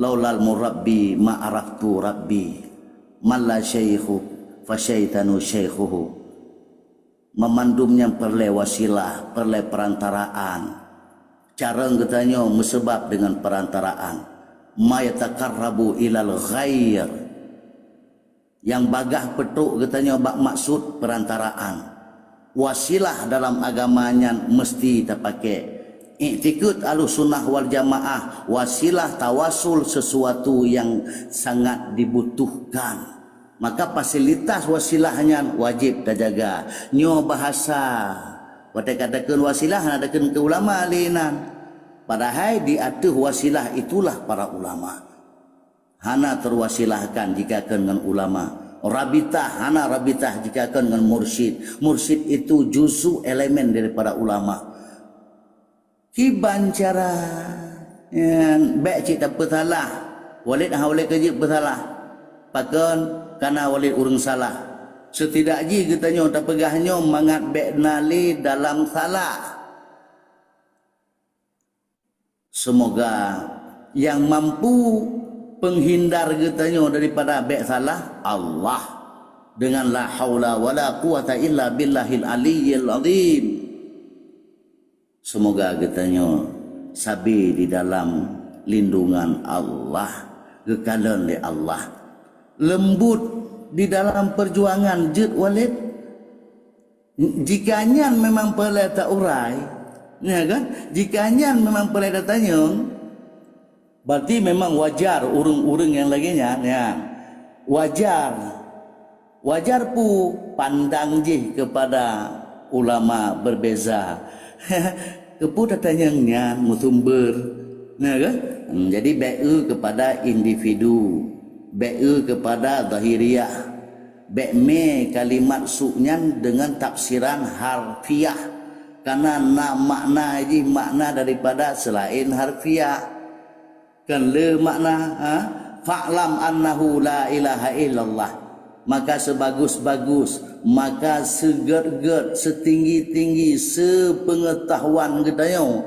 Laulal murabbi ma araftu rabbi. Man la syaikhu fa syaitanu syaikhuhu. Meumandum nyan peureulée wasilah, peureulée perantaraan. Carông geutanyoe meuseubab deungon perantaraan. Ma yataqarrabu ilal ghair. Nyang bagah peutrok geutanyoe bak maksud perantaraan. Wasilah dalam agama nyan meusti tapaké. Iktikeuet Ahlussunnah wal Jamaah, wasilah tawasul sesuatu nyang sangat dibutuhkan. Maka fasilitas wasilah nyan wajéb tajaga. Nyoe bahasa. Watée ka takheun wasilah, hana takheun keu ulama lé inan. Padahai di ateueh wasilah itulah para ulama. Hana teuwasilahkan jika kon ngon ulama. Rabitah hana rabitah jika kon ngon mursyid. Mursyid itu juzu elemen daripada ulama. Kiban cara nyan, bék cit tapeusalah. Walid hana ulée keu jeuet peusalah. Pakon? Kana Walid ureuëng salah. Setidak jih geutanyoe tapeugah nyoe mangat bék na lé dalam salah. Semoga yang mampu penghindar geutanyoe daripada bék salah Allah dengan la haula wala quwata illa billahil aliyyil azim. Semoga geutanyoe sabe di dalam lindungan Allah, geukalon lé Allah. Lembut di dalam perjuangan jeuet Walid. Jika nyan memang peureulée taurai, ya kan? Jika nyan memang peureulée tatanyong, berarti memang wajar ureuëng-ureuëng nyang lagée nyan, ya. Wajar. Wajar pu pandang jih kepada ulama berbeza. Keupeue tatanyong nyan meusumber, ya kan? Hmm, jadi bék eu kepada individu, bék eu kepada zahiriah. Bék mé kalimat su nyan deungon tafsiran harfiah, karena na makna jih makna daripada seulaén harfiah. Kan le makna, ha? Fa'lam annahu la ilaha illallah. Maka sebagus-bagus, maka seugét-gét, setinggi-tinggi, sepeungetahuan geutanyoe,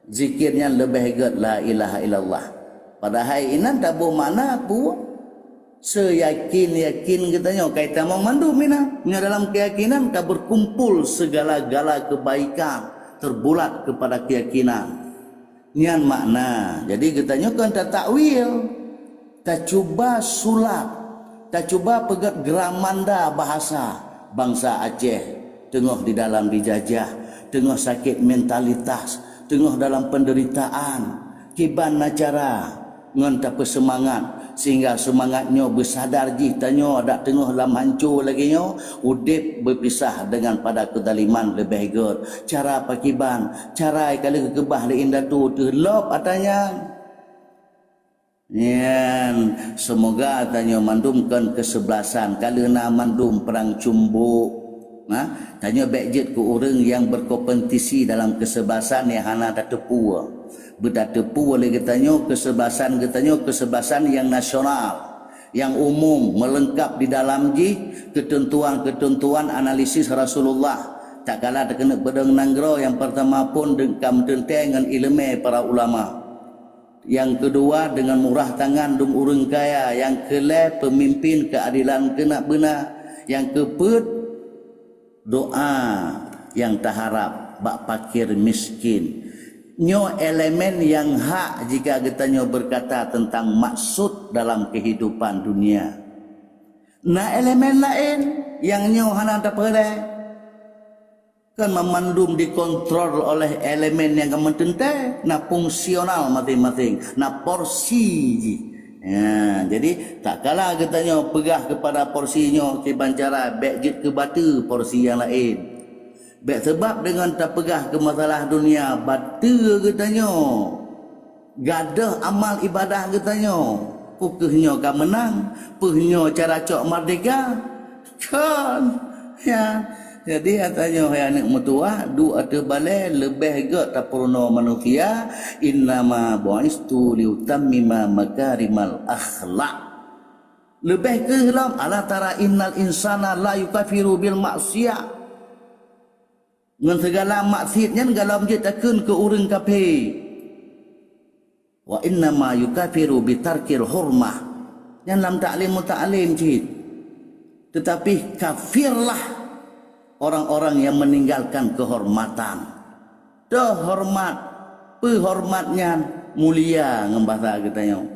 zikir nyan leubeh gét la ilaha illallah. Padahai inan taboh makna peue? Seyakin-yakin geutanyoe kai tamong mandum inan. Meunyoe dalam keyakinan ka berkumpul segala-gala kebaikan, terbulat kepada keyakinan. Nyan makna. Jadi geutanyoe kon tatakwil, tacuba sulap, tacuba peugét gramanda bahasa bangsa Aceh teungoh di dalam dijajah, teungoh sakét mentalitas, teungoh dalam penderitaan. Kiban na cara ngon tapeuseumangat, sehingga seumangat nyoe beusadar jih tanyoe dak teungoh lam hanco lagée nyoe, udeb beupisah deungon pada keudaliman leubeh gét. Cara pakiban, cara ka lheueh geukeubah lé indatu teuh lop ata nyan. Nyan, semoga tanyoe mandum kon keusebelasan, ka lheueh na mandum perang cumbok. Nah, tanyoe bék jeuet keu ureuëng nyang berkompetisi dalam keusebelasan nyang hana tateupeue. Beutateupeue lé geutanyoe keusebelasan geutanyoe keusebelasan nyang nasional, nyang umum, meuleungkap di dalam jih keuteuntuan-keuteuntuan analisis Rasulullah. Takala takeuneuk peudong nanggroe nyang peurtama phon deungon teuntée ngon iéleumé para ulama. Nyang keudua deungon murah tangan dum ureuëng kaya, nyang keulhée peumimpén keuadelan keunak beuna, nyang keupeuet doa nyang taharab bak pakir miskin. Nyoe elemen nyang hak jika geutanyoe beukata teuntang maksud dalam keuhidupan dunia. Na elemen laén nyang nyoe hana tapeureulée. Kan mamandum dikontrol oleh elemen nyang ka meuteuntée, na fungsional maséng-maséng, na porsi jih. Ya, jadi takala geutanyoe peugah keupada porsi nyoe kiban cara bék jeuet keu bateue porsi nyang laén. Bék seubab deungon tapeugah keu masalah dunia bateue geutanyoe. Gadôh amal ibadah geutanyoe, peu kheueh nyoe ka meunang, peu nyoe cara cok merdeka? Kon. Ya. Jadi, ata nyoe hai aneuk meutuwah, duek ateueh balée leubeh gét tapeurunoe manusia, "Innama bu'istu liutammima makarimal akhlak." Leubeh kheueh lom, "Ala tara innal insana la yukafiru bil maksiyah." Ngon sigala maksiet nyan gohlom jeuet takheun keu ureuëng kafé. "Wa innama yukafiru bitarkil hurmah." Nyan lam taklim mutalim cit. Teutapi kafirlah orang-orang yang meninggalkan keuhormatan. Teuhormat, peuhormat nyan mulia ngon basa geutanyoe.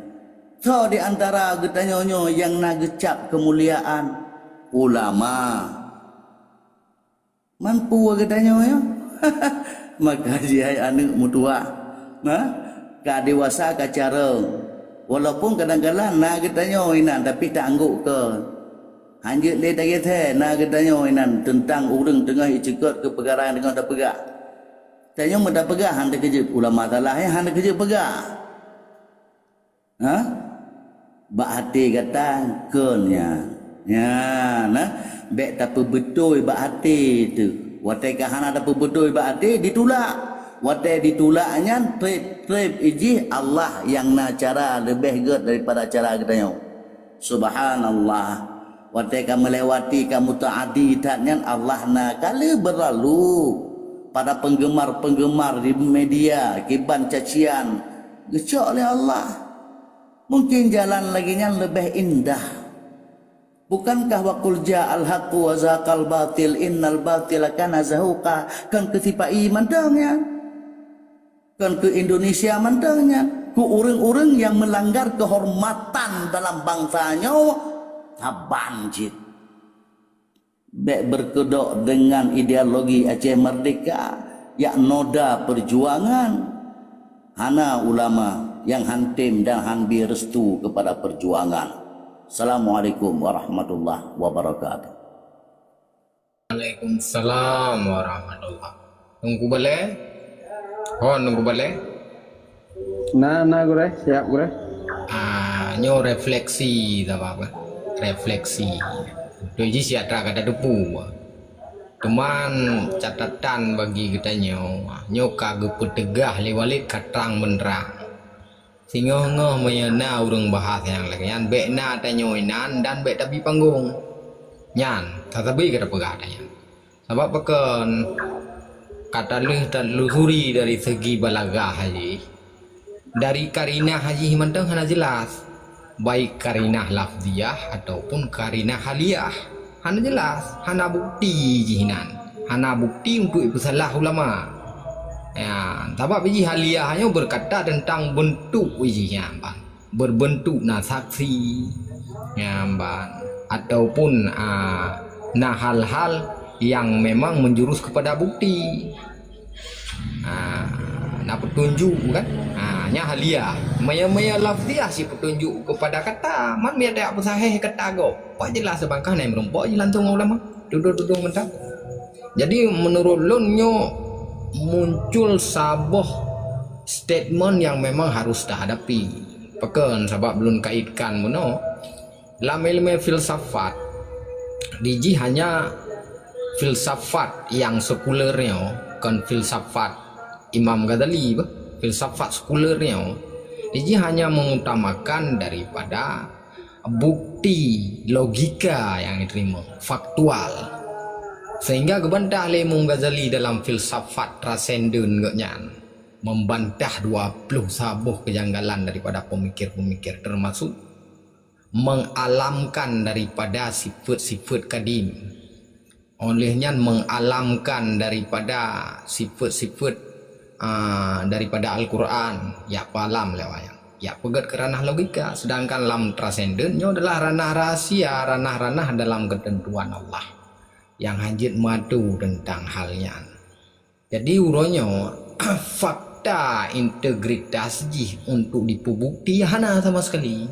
Soe di antara geutanyoe nyoe nyang na geucab keumuliaan? Ulama. Man peue geutanyoe nyoe? Maka jih hai aneuk meutuwah, na, ka dewasa ka carông, Walaupun kadang-kadang na geutanyoe inan, tapi ta anggok keu. Hanjeuet lé tageutée na geutanyoe inan teuntang ureuëng teungoh iceukot keu peukara nyang teungoh tapeugah. Tanyoe meutapeugah hana teukeujeuet ulama salah, eh, hana teukeujeuet peugah. Ha? Bak até gata kon nyan. Nyan, nah, bék tapeubeutôi bak até teuh. Watée ka hana tapeubeutôi bak até, ditulak. Watée ditulak nyan, treb-treb ijih Allah nyang na cara leubeh gét daripada cara geutanyoe. Subhanallah. Watée ka meulewati, ka mutaadi that nyan, Allah na ka lheueh beurlalu. Para penggemar-penggemar di media, kiban cacian, geucok lé Allah. Mungkin jalan lagée nyan leubeh indah. Bukankah wa qul ja'al haqqu wa zahaqal batil innal batila kana zahuqa? Kan keu sipa-i mantong nyan. Kan keu Indonesia mantong nyan. Keu ureuëng-ureuëng nyang meulanggar keuhormatan dalam bansa nyoe saban cit. Bék beukeudok deungon ideologi Aceh Merdeka, jak noda peujuangan. Hana ulama nyang han tem dan han bri restu keupada peujuangan. Assalamualaikum warahmatullahi wabarakatuh. Waalaikumsalam warahmatullahi. Teungku Balée? Ho, Teungku Balée? Na, na, Gurée. Siap, Gurée. Ah, nyoe refleksi, sabab, kan? Refleksi. Beutôi jih siat that ka tateupeue. Teuma catatan bagi geutanyoe, nyoe ka geupeuteugah lé Walid ka trang beunrang. Singoh-ngoh meunyoe na ureuëng bahas nyang lagée nyan, bék na tanyoe inan dan bék tabi panggong. Nyan, sasabe ka tapeugah tanyoe. Sabab pakon? Ka talheueh talusuri dari segi balaghah jih. Dari karinah jih mantong hana jelas, baik karinah lafziah ataupun karinah haliah. Hana jelas, hana bukti jih nan. Hana bukti untuk ipeusalah ulama. Ya, sabab jih haliah nyoe berkata tentang bentuk jih nyan, ban. Berbentuk na saksi, nyan ban, ataupun, a, na hal-hal yang memang menjurus kepada bukti. A, na petunjuk, kan? A, nyan haliah. Maya-maya lafziah si petunjuk kepada kata, man maya dak peusahih kata gob. Pak jelas seubangkah na meureumpok jih langsung ulama. Tuduh-tuduh mantong. Jadi, menurut lôn nyoe muncul saboh statement yang memang harus tahadapi. Pakon? Sabab lôn kaitkan bunoe, lam ilmu filsafat, dijih hanya filsafat yang sekuler nyoe, kon filsafat Imam Ghazali bah, filsafat sekuler nyoe, dijih hanya mengutamakan daripada bukti logika yang diterima, faktual. Sehingga geubantah lé Imam Ghazali dalam filsafat transenden geuh nyan, membantah dua puluh saboh kejanggalan daripada pemikir-pemikir, termasuk mengalamkan daripada sifat-sifat kadim. Oleh nyan mengalamkan daripada sifat-sifat, a, daripada Al-Quran, jak peualam lewat nyan. Jak peugét ke ranah logika, sedangkan lam transenden nyoe adalah ranah rahasia, ranah-ranah dalam ketentuan Allah yang hana jeuet meuatur tentang hal nyan. Jadi, uroe nyoe, fakta integritas jih untuk dipeubukti hana sama sekali.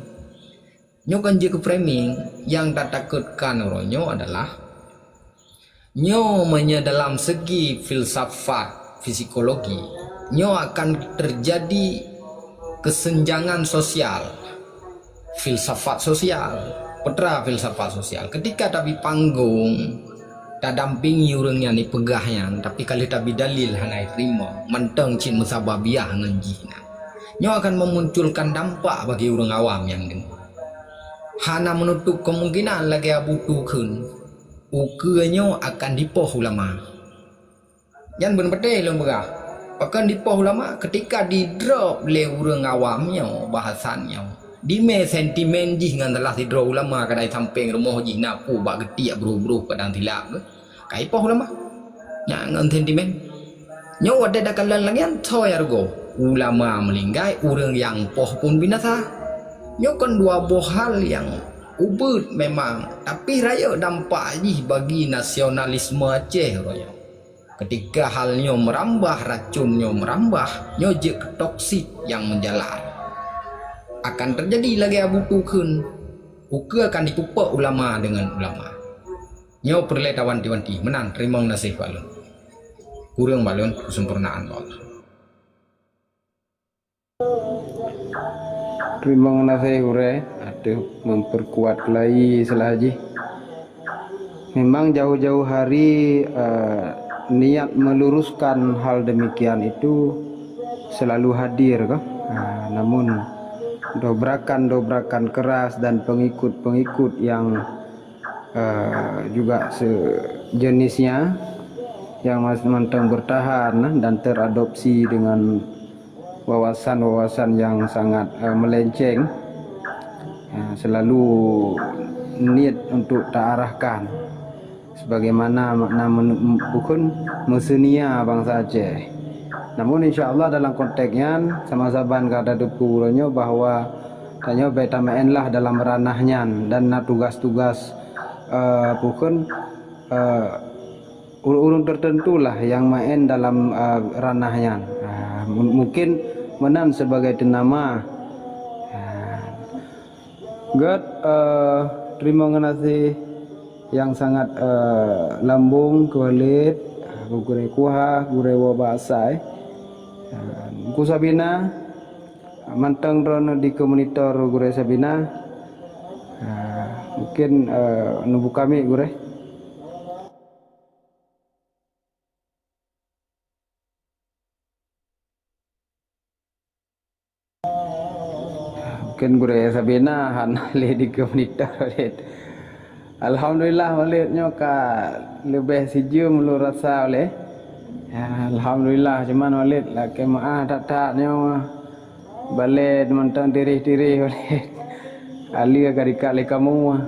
Nyoe kan jeuet keu framing, nyang tatakutkan uroe nyoe adalah, nyoe meunyoe dalam segi filsafat, psikologi, nyoe akan terjadi kesenjangan sosial. Filsafat sosial. Peue treuk filsafat sosial? Ketika tabi panggong, tadampingi ureuëng nyang ipeugah nyan, tapi ka lheueh tabi dalil hana jiteurimong, mantong cit meusababiah ngon jih nyan. Nyoe akan memunculkan dampak bagi ureuëng awam nyang deungoe. Hana meunutup kemungkinan lagée Abu Tu kheun, ukeue nyoe akan dipoh ulama. Nyan beuneupatéh lôn peugah. Pakon dipoh ulama? Ketika didrop lé ureuëng awam nyoe bahasan nyoe, dimé sentimen jih ngon salah sidroe ulama kadang sampéng rumoh jih na peue bak geutiek broh-broh kadang silap geuh, ka ipoh ulama. Nyan ngon sentimen. Nyoe watée takalon lagée nyan, soe nyang rugoe? Ulama meuninggai, ureuëng nyang poh pun binasa. Nyoe kon dua boh hal nyang ubeut memang, tapi rayeuk dampak jih bagi nasionalisme Aceh uroe nyoe. Ketika hal nyoe meurambah, racun nyoe meurambah, nyoe jeuet keu toksik nyang meujalar. akan teujadi lagée Abu Tu kheun, ukeue akan jipeupok ulama deungon ulama. Nyoe peureulée tawanti-wanti, meunan teurimong gaséh bak lôn. Kureueng bak lôn, keuseumpurnaan bak Allah. Teurimong gaséh gurée ateueh memperkuat lagi seulah jih. Memang jauh-jauh hari, eh, niat meluruskan hal demikian itu selalu hadir, kan? Ah, namun dobrakan-dobrakan keras dan pengikut-pengikut yang, eh, juga sejenisnya yang mas-, mantong bertahan dan teradopsi dengan wawasan-wawasan yang sangat, eh, melenceng, eh, selalu niet untuk taarahkan sebagaimana makna men-, bukon meuseunia bansa Aceh. Namun, insya Allah, dalam konteks nyan, sama saban ka tateupeue uroe nyoe bahwa tanyoe bék tameu'en lah dalam ranah nyan dan na tugas-tugas, eh, bukon, eh, ureuëng-ureuëng tertentulah yang main dalam, eh, ranah nyan. Ah, mu-, mungkin meunan sebagai teunama. Ah, gét, eh, teurimong gaséh nyang sangat, eh, lambong keu Walid, keu gurée Kuha, gurée woe bak asai. Ah, Teungku Sabina, mantong droeneuh di komunitor gurée Sabina. Ah, mungkin, eh, neubuka mic gurée. Mungkin gurée Sabina hana lé di komunitor Walid. Alhamdulillah, Walid nyoe ka leubeh sijeuem lôn rasa ulée. Ya, alhamdulillah, cuman Walid lakée meu'ah that-that nyoe. Balée mantong tireh-tireh Walid. Aleue ka dikat lé kamoe.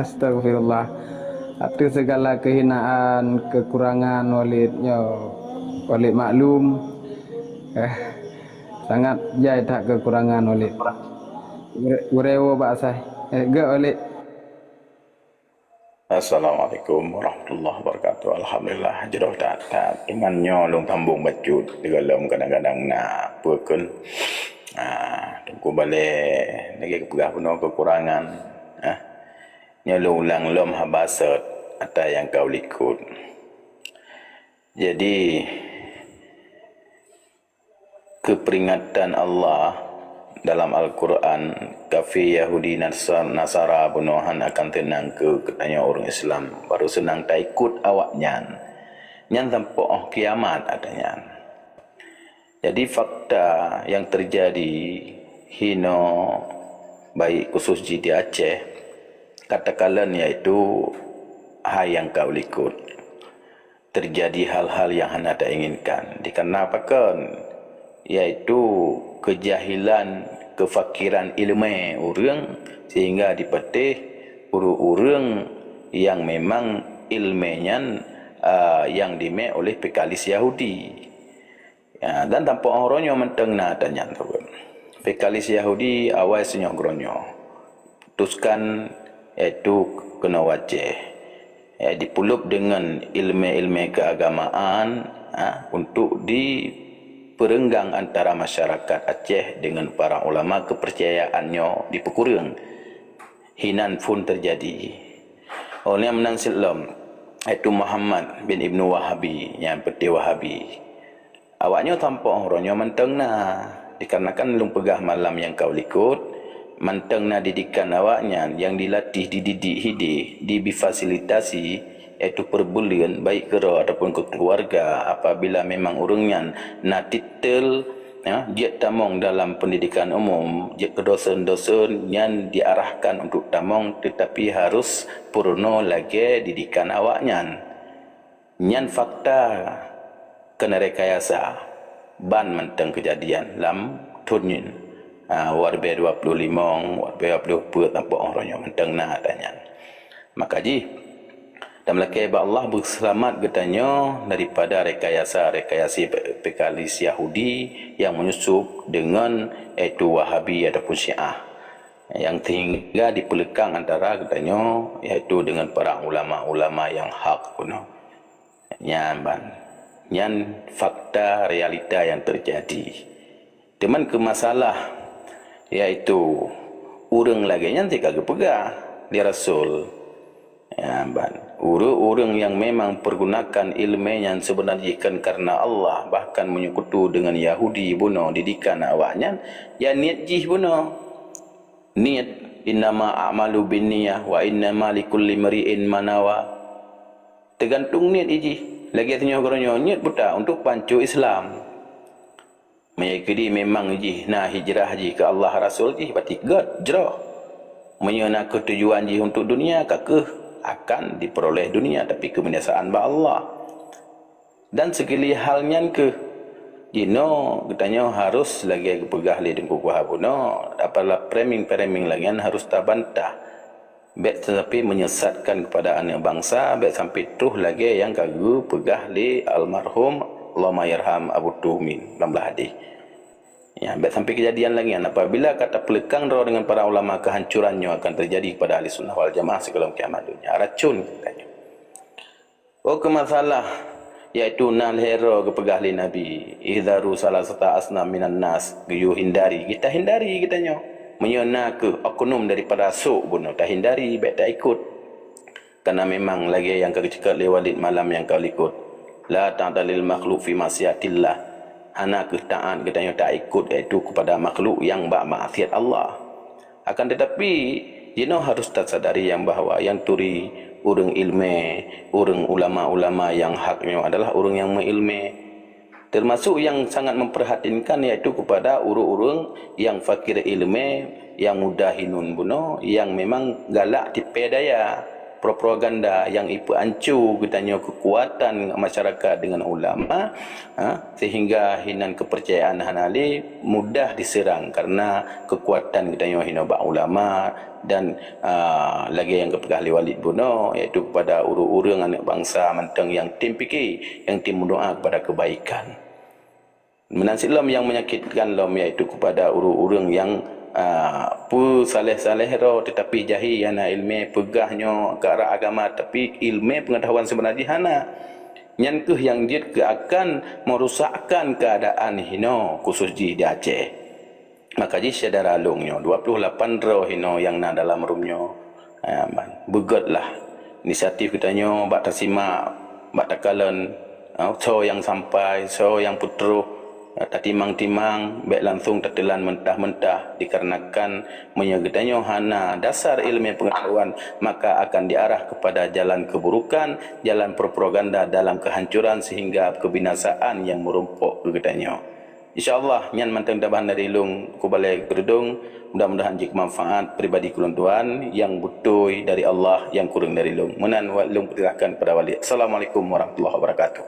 Astagfirullah. Ateueh segala kehinaan, kekurangan Walid nyoe, Walid maklum. Eh, sangat jai that kekurangan Walid. Gure-, gurewo bak asai. Eh, gét Walid. Assalamualaikum warahmatullahi wabarakatuh. Alhamdulillah, jroh that-that. Cuman nyoe lôn sambong bacut sigohlom kadang-kadang na peue kheun. Ah, Teungku Balée lagée geupeugah bunoe kekurangan. Ah, nyoe lôn ulang lom haba sot ata nyang ka u likot. Jadi, keuperingatan Allah dalam Al-Qur'an, kafé Yahudi Nasa-, Nasara bunoe hana akan teunang keu geutanyoe ureuëng Islam, barô seunang taikot awaknyan. Nyan sampoe óh kiamat ata nyan. Jadi, fakta nyang teujadi hinoe, baik khusos jih di Aceh, katakalon, yaitu hai nyang ka u likot. Teujadi hal-hal nyang hana tainginkan. Dikareuna pakon? Yaitu keujahilan, keufakiran iéleumé ureuëng, sehingga jipatéh ureuëng-ureuëng nyang memang iéleumé nyan, a, nyang jimé oleh pekalis Yahudi. Ya, dan tampok uroe nyoe mantong na ata nyan saboh. Pekalis Yahudi awai sinyoh uroe nyoe. Putuskan, yaitu keunoe u Aceh. Ya, dipulop deungon iéleumé-iéleumé keuagamaan, ha, untuk dipeurenggang antara masyarakat Aceh deungon para ulama keupeurcayaan nyoe dipeukureueng. Hinan phon teujadi. Óh lheueh meunan cit lom, yaitu Muhammad bin Ibnu Wahabi, nyang peuté Wahabi. Awaknyoe tampok uroe nyoe mantong na, dikarenakan lôn peugah malam nyang ka u likot, mantong na didikan awaknyan nyang dilatih, dididik hidéh, dibi fasilitasi, yaitu peureubeuleuen, baik keudroe ataupun keu keuluwarga, apabila memang ureuëng nyan na titel, ya, jeuet tamong dalam peundidikan umum, jeuet keu dosen-dosen, nyan diarahkan untuk tamong, teutapi harôh peurunoe lagée didikan awaknyan. Nyan fakta, kon rekayasa, ban mantong keujadian lam thon nyoe. Ah, dua ribée dua puluh limong, dua ribée dua puluh peuet, tampok uroe nyoe mantong na ata nyan. Maka jih, dan meulakée bak Allah beuseulamat geutanyoe daripada rekayasa-rekayasa pe-, pekalis Yahudi nyang menyusup deungon, yaitu Wahabi ataupun Syiah, nyang sehingga dipeulekang antara geutanyoe, yaitu deungon para ulama-ulama nyang hak bunoe. Nyan ban. Nyan fakta realita nyang teujadi. Teuma keu masalah, yaitu ureuëng lagée nyan cit ka geupeugah lé Rasul. Ya, ban. Ureuëng-ureuëng nyang memang pergunakan iéleumé nyan seubeuna jih kon kareuna Allah, bahkan menyekutu deungon Yahudi bunoe didikan awaknyan, ya niet jih bunoe. Niet, "Innama a'malu binniyah wa innama likulli imri'in ma nawa." Teugantung niet jih. Lagée tanyoe geutanyoe niet buta untuk pancu Islam. Meunyoe keudi memang jih na hijrah jih keu Allah Rasul jih, berarti gét jroh. Meunyoe na keutujuan jih untuk dunia, ka kheueh akan diperoleh dunia, tapi keubinasaan bak Allah. Dan sigilia hal nyan kheueh jinoe geutanyoe harus lagée geupeugah lé Teungku Kuha bunoe, apabila framing-framing lagée nyan harus tabantah. Bék sampai menyesatkan kepada aneuk bansa, bék sampai troh lagée nyang ka geupeugah lé almarhum Allahumayarham Abu Tumin lam blah hadih. Ya, bék sampai keujadian lagée nyan. Apabila ka tapeuleukang droe deungon para ulama, keuhancuran nyoe akan teujadi kepada ahli sunnah wal jamaah sigohlom kiamat donya. Racun geutanyoe. Oh, keu masalah, yaitu na lhée droe geupeugah lé Nabi, "Ihdaru salasata asnaf minan nas," geuyue hindari. Kita hindari geutanyoe. Meunyoe na kheueh oknum daripada sôk bunoe, tahindari, bék taikot. Karena memang lagée nyang ka geuceukat lé Walid malam nyang ka likot, "La ta'ta lil makhluk fi maksiatillah." Hana kheueh taát geutanyoe taikot, yaitu kepada makhluk nyang bak maksiat Allah. Akan tetapi, jinoe harus tasadari nyang bahwa nyang turi ureuëng iéleumé, ureuëng ulama-ulama nyang hak nyoe adalah ureuëng nyang meuiéleumé. Termasuk nyang sangat memprihatinkan yaitu kepada ureuëng-ureuëng nyang fakir iéleumé, nyang mudah hinon bunoe, nyang memang galak tipée daya, propaganda nyang ipeuanco geutanyoe keukuatan masyarakat deungon ulama, ha, sehingga hinan keupercayaan hana lé mudah diseurang karena keukuatan geutanyoe hinoe bak ulama dan, a, lagée nyang geupeugah lé Walid bunoe, yaitu kepada ureuëng-ureuëng aneuk bansa mantong nyang tem pike, nyang tem meudoá kepada keubaikan. Meunan cit lom nyang menyakitkan lom, yaitu kepada ureuëng-ureuëng nyang, a, peusaléh-saléh droe, tetapi jahé hana iéleumé, peugah nyoe ka rhah agama, tapi iéleumé peungeutahuan seubeuna jih hana. Nyan kheueh nyang jeuet keu akan merusakkan keuadaan hinoe, khusos jih di Aceh. Maka jih syedara lôn nyoe, dua puluh lapan droe hinoe nyang na dalam room nyoe, a, beugét lah inisiatif geutanyoe bak tasimak, bak takalon, a, soe nyang sampai, soe nyang peutroh, a, tatimang-timang, bék langsong tateulan mentah-mentah, dikarenakan meunyoe geutanyoe hana dasar iéleumé peungeutahuan, maka akan diarah kepada jalan keburukan, jalan propaganda dalam kehancuran sehingga kebinasaan nyang meurumpok keu geutanyoe. Insya Allah, nyan mantong tambahan dari lôn, Teungku Balai Keureudeung. Mudah-mudahan jeuet keu manfaat pribadi keu lôn tuan, nyang beutôi dari Allah, nyang kureueng dari lôn. Meunan wa-, lôn peusirahkan kepada Walid. Assalamualaikum warahmatullahi wabarakatuh.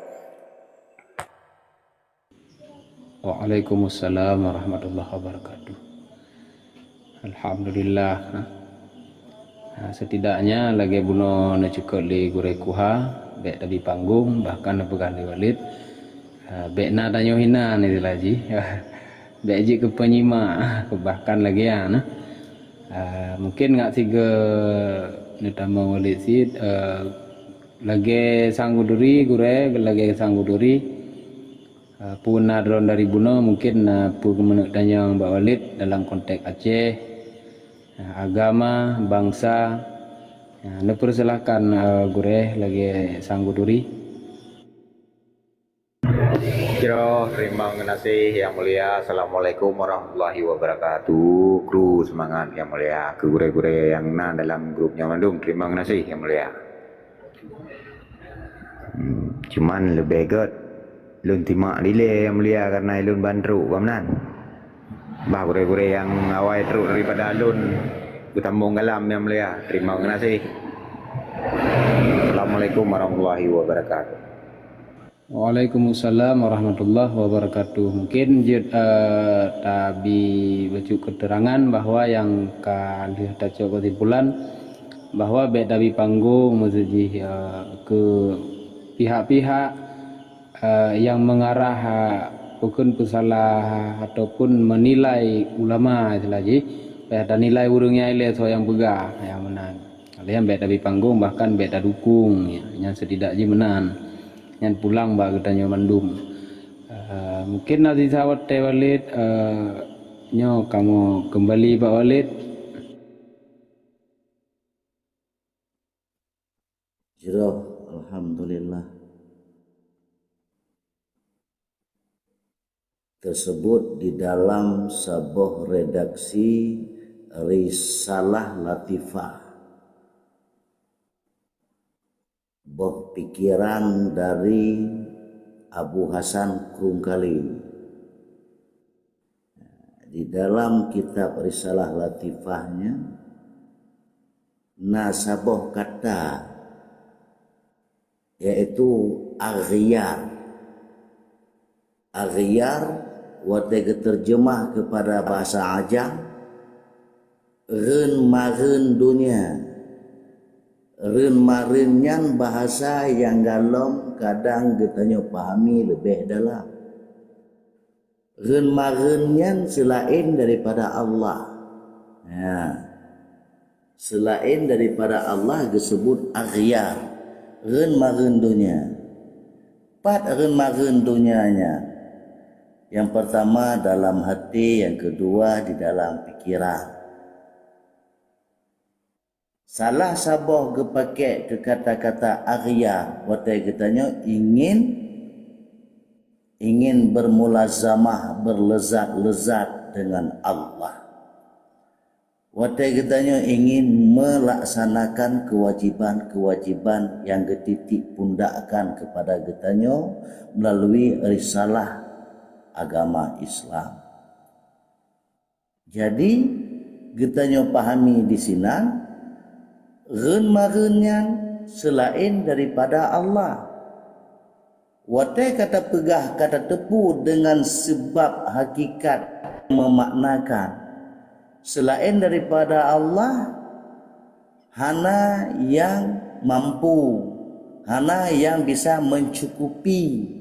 Waalaikumsalam warahmatullahi wabarakatuh. Alhamdulillah. Ha, setidaknya lagée bunoe neucukot lé Gurée Kuha, bék tabi panggong, bahkan neupeugah lé Walid, ha, bék na tanyoe hina ni laju. Bék jeuet keu peunyimak, bahkan lagée nyan. Ha, mungkin ngat sigoe neutamong Walid cit, eh, lagée sang kuduri, Gurée, lagée sang kuduri. Ah, peue na droe dari bunoe mungkin na peue geumeuneuk tanyong bak Walid dalam konteks Aceh, ah, agama, bansa. Ah, neupeusilakan, ah, Gurée lagée sang kuduri. Jroh, teurimong geunaséh nyang mulia. Assalamualaikum warahmatullahi wabarakatuh. Kru seumangat nyang mulia, keu gurée-gurée nyang na dalam grup nyoe mandum, teurimong geunaséh nyang mulia. Hmm, cuman leubeh gét lôn timak dilée nyang mulia kareuna lôn ban trok ka meunan. Bah gurée-gurée nyang awai trok daripada lôn geutamong galam nyang mulia. Teurimong geunaséh. Assalamualaikum warahmatullahi wabarakatuh. Waalaikumsalam warahmatullahi wabarakatuh. Mungkin jeuet, eh, tabi bacut keterangan bahwa nyang ka lheueh tacok kesimpulan bahwa bék tabi panggong, maksud jih, eh, keu pihak-pihak, eh, nyang meungarah, eh, bukon peusalah ataupun meunilai ulama, istilah jih, payah tanilai ureuëng nyang ilée soe nyang peugah, nyang meunan. Lé nyan bék tabi panggong, bahkan bék tadukong, ya, nyang setidak jih meunan. nyan pulang bak geutanyoe mandum. Eh, mungkin na sisa watèe Walid, eh, nyoe kamoe keumbali bak Walid. Jroh, alhamdulillah. Tersebut di dalam saboh redaksi Risalah Latifah, boh pikiran dari Abu Hasan Krungkali. Di dalam kitab Risalah Latifah nyan na saboh kata, yaitu aghyar. Aghyar, watèe geuteurjeumah keupada bahasa Ajam, reuen-mareuen donya. Reuen-mareuen nyan bahasa nyang golom kadang geutanyoe pahami leubeh dalam. Reuen-mareuen nyan seulaén daripada Allah. Ya. Seulaén daripada Allah geuseubut aghyar, reuen-mareuen donya. Pat reuen-mareuen donya nyan? Nyang peurtama dalam hati, nyang keudua di dalam pikiran. Salah saboh geupakék keu kata-kata aghyar watèe geutanyoe ingin, ingin bermulazamah, berlezat-lezat dengan Allah. Watèe geutanyoe ingin melaksanakan kewajiban-kewajiban nyang geutitik pundakkan keupada geutanyoe meulalu risalah agama Islam. Jadi, geutanyoe pahami disinan, reuen-mareuen nyan seulaén daripada Allah. Watèe ka tapeugah ka tateupeue deungon seubab hakikat meumaknakan, seulaén daripada Allah, hana nyang mampu, hana nyang bisa meucukupi.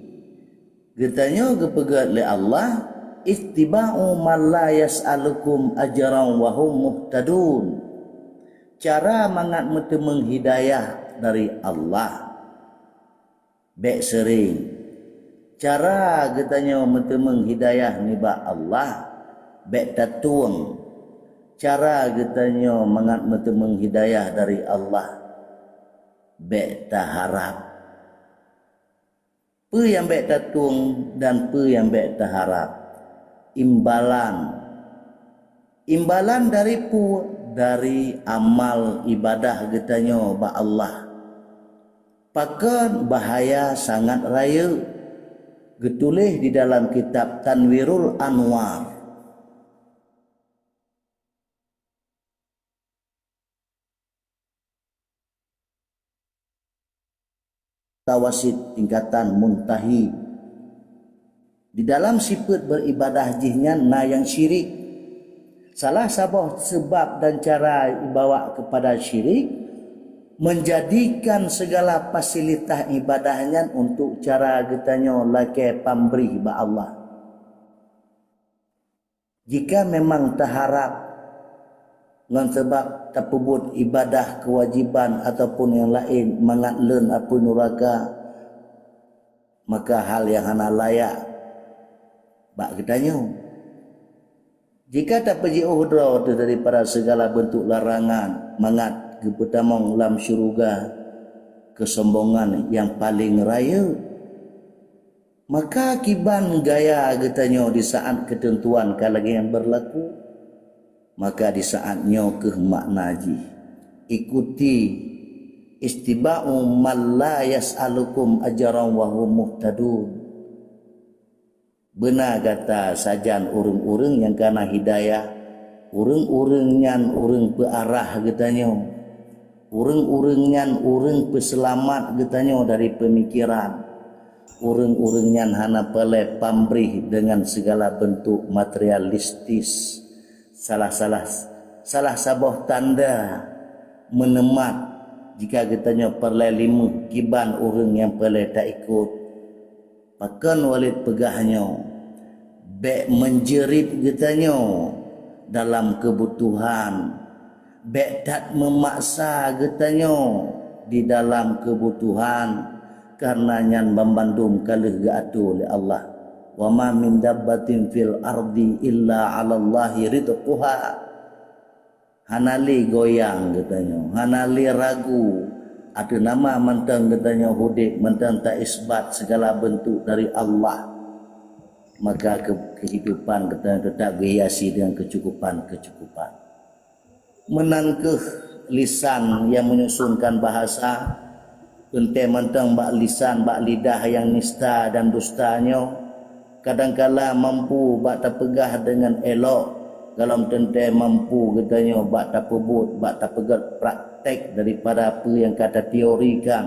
Geutanyoe geupeugah lé Allah, "Ittiba'u man la yas'alukum ajran wa hum muhtadun." Cara mangat meuteumeung hidayah dari Allah, bèk seuring. Cara geutanyoe meuteumeung hidayah nibak Allah, bèk tatueng. Cara geutanyoe mangat meuteumeung hidayah dari Allah, bèk taharab. Peue nyang bèk tatueng dan peue nyang bèk taharab? Imbalan. Imbalan dari peue? Dari amal ibadah geutanyoe bak Allah. Pakon bahaya sangat rayeuk. Geutuléh di dalam kitab Tanwirul Anwar. Tawasit tingkatan muntahi. Di dalam sifeuet beuribadah jih nyan na nyang syirik. Salah saboh seubab dan cara ibawa keupada syirik, meunjadikan sigala fasilitas ibadah nyan untuk cara geutanyoe lakèe pambrih bak Allah. Jika memang taharab ngon seubab tapeubuet ibadah keuwajiban ataupun nyang laén mangat lôn apui nuraka, maka hal nyang hana layak bak geutanyoe. Jika tapeujiôh droe daripada sigala beuntuk larangan mangat geupeutamong lam syeuruga keusombongan nyang paleng rayeuk, maka kiban gaya geutanyoe di saát keuteuntuan ka lagèe nyan beurlaku? Maka di saát nyoe kheueh makna jih, ikuti, "Ittiba'u man la yas'alukum ajran wa hum muhtadun." Beuna gata sajan ureuëng-ureuëng nyang kana hidayah, ureuëng-ureuëng nyan ureuëng peuarah geutanyoe. Ureuëng-ureuëng nyan ureuëng peuseulamat geutanyoe dari peumikeran. Ureuëng-ureuëng nyan hana peureulée pambrih deungon sigala beuntuk materialistis. Salah-salah, salah saboh tanda meuneumat jika geutanyoe peureulée limeuh kiban ureuëng nyang peureulée taikot. Pakon Walid peugah nyoe, bék meujeurit geutanyoe dalam keubutuhan, bék that meumaksa geutanyoe di dalam keubutuhan, Karena nyan banmandum ka lheueh geuatoe lé Allah. "Wa ma min dabbatin fil ardi illa 'alallahi rizquha." Hana lé goyang geutanyoe, hana lé ragu. Ateueh nama mantong geutanyoe udeb, mantong taisbat segala bentuk dari Allah. Maka ke-, kehidupan geutanyoe tetap geuhiasi dengan kecukupan-kecukupan. Meunan kheueh lisan nyang menyusunkan bahasa, teuntée mantong bak lisan, bak lidah nyang nista dan dusta nyoe, kadangkala mampu bak tapeugah deungon elok, golom teuntée mampu geutanyoe bak tapeubuet, bak tapeugét praktek daripada peue nyang ka tateorikan.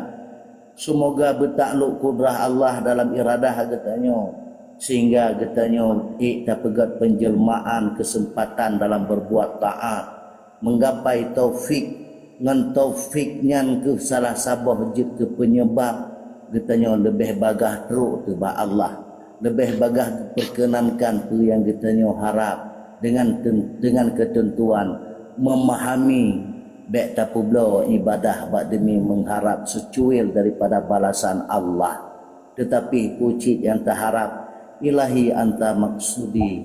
Seumoga beutaklok kudrah Allah dalam iradah geutanyoe, sehingga geutanyoe ék tapeugét peunjelmaan keuseumpatan dalam beurbuat taát, menggapai taufik, ngon taufik nyan kheueh salah saboh jeuet keu peunyebab geutanyoe leubeh bagaih trok teuh bak Allah, leubeh bagaih geupeurkeunankan peue nyang geutanyoe harab deungon ten-, deungon keuteuntuan meumahami. Bék tapeubloe ibadah bak demi mengharab seucuil daripada balasan Allah, teutapi peue cit nyang taharab, "Ilahi anta maqsudi,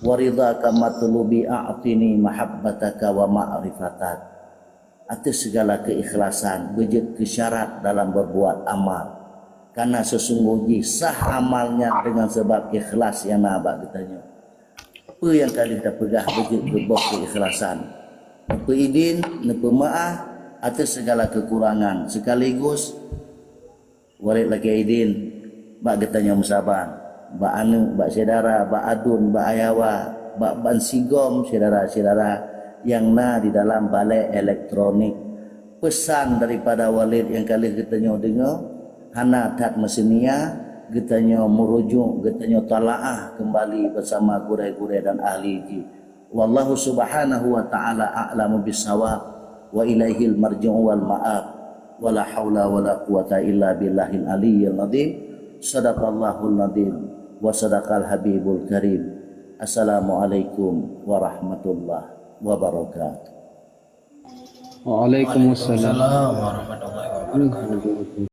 wa ridhaka matlubi, a'tini mahabbataka wa ma'rifatak." Ateueh segala keikhlasan beujeuet keu syarat dalam beurbuat amal, karena seusunggoh jih sah amal nyan deungon sabab ikhlas nyang na bak geutanyoe. Peue nyang ka lheueh tapeugah beujeuet geuboh keu ikhlasan. Neupeuidin, neupeumeu'ah ateueh segala keukurangan, sekaligus Walid lakée idin bak geutanyoe meusaban, bak aneuëk, bak syedara, bak aduen, bak ayawa, bak bansigom syedara-syedara nyang na di dalam balée elektronik. Peusan daripada Walid nyang ka lheueh geutanyoe deungoe, hana that meuseunia geutanyoe meurujuk, geutanyoe talaah keumbali beusama gurée-gurée dan ahli jih. Wallahu subhanahu wa ta'ala a'lamu bissawab, wa ilaihil marji'u wal ma'ab. Wa la haula wa la quwwata illa billahil aliyyil azim. Sadaqallahul azim wa sadaqal habibul karim. Assalamualaikum warahmatullahi wabarakatuh. Waalaikumsalam. Waalaikumsalam warahmatullahi wabarakatuh.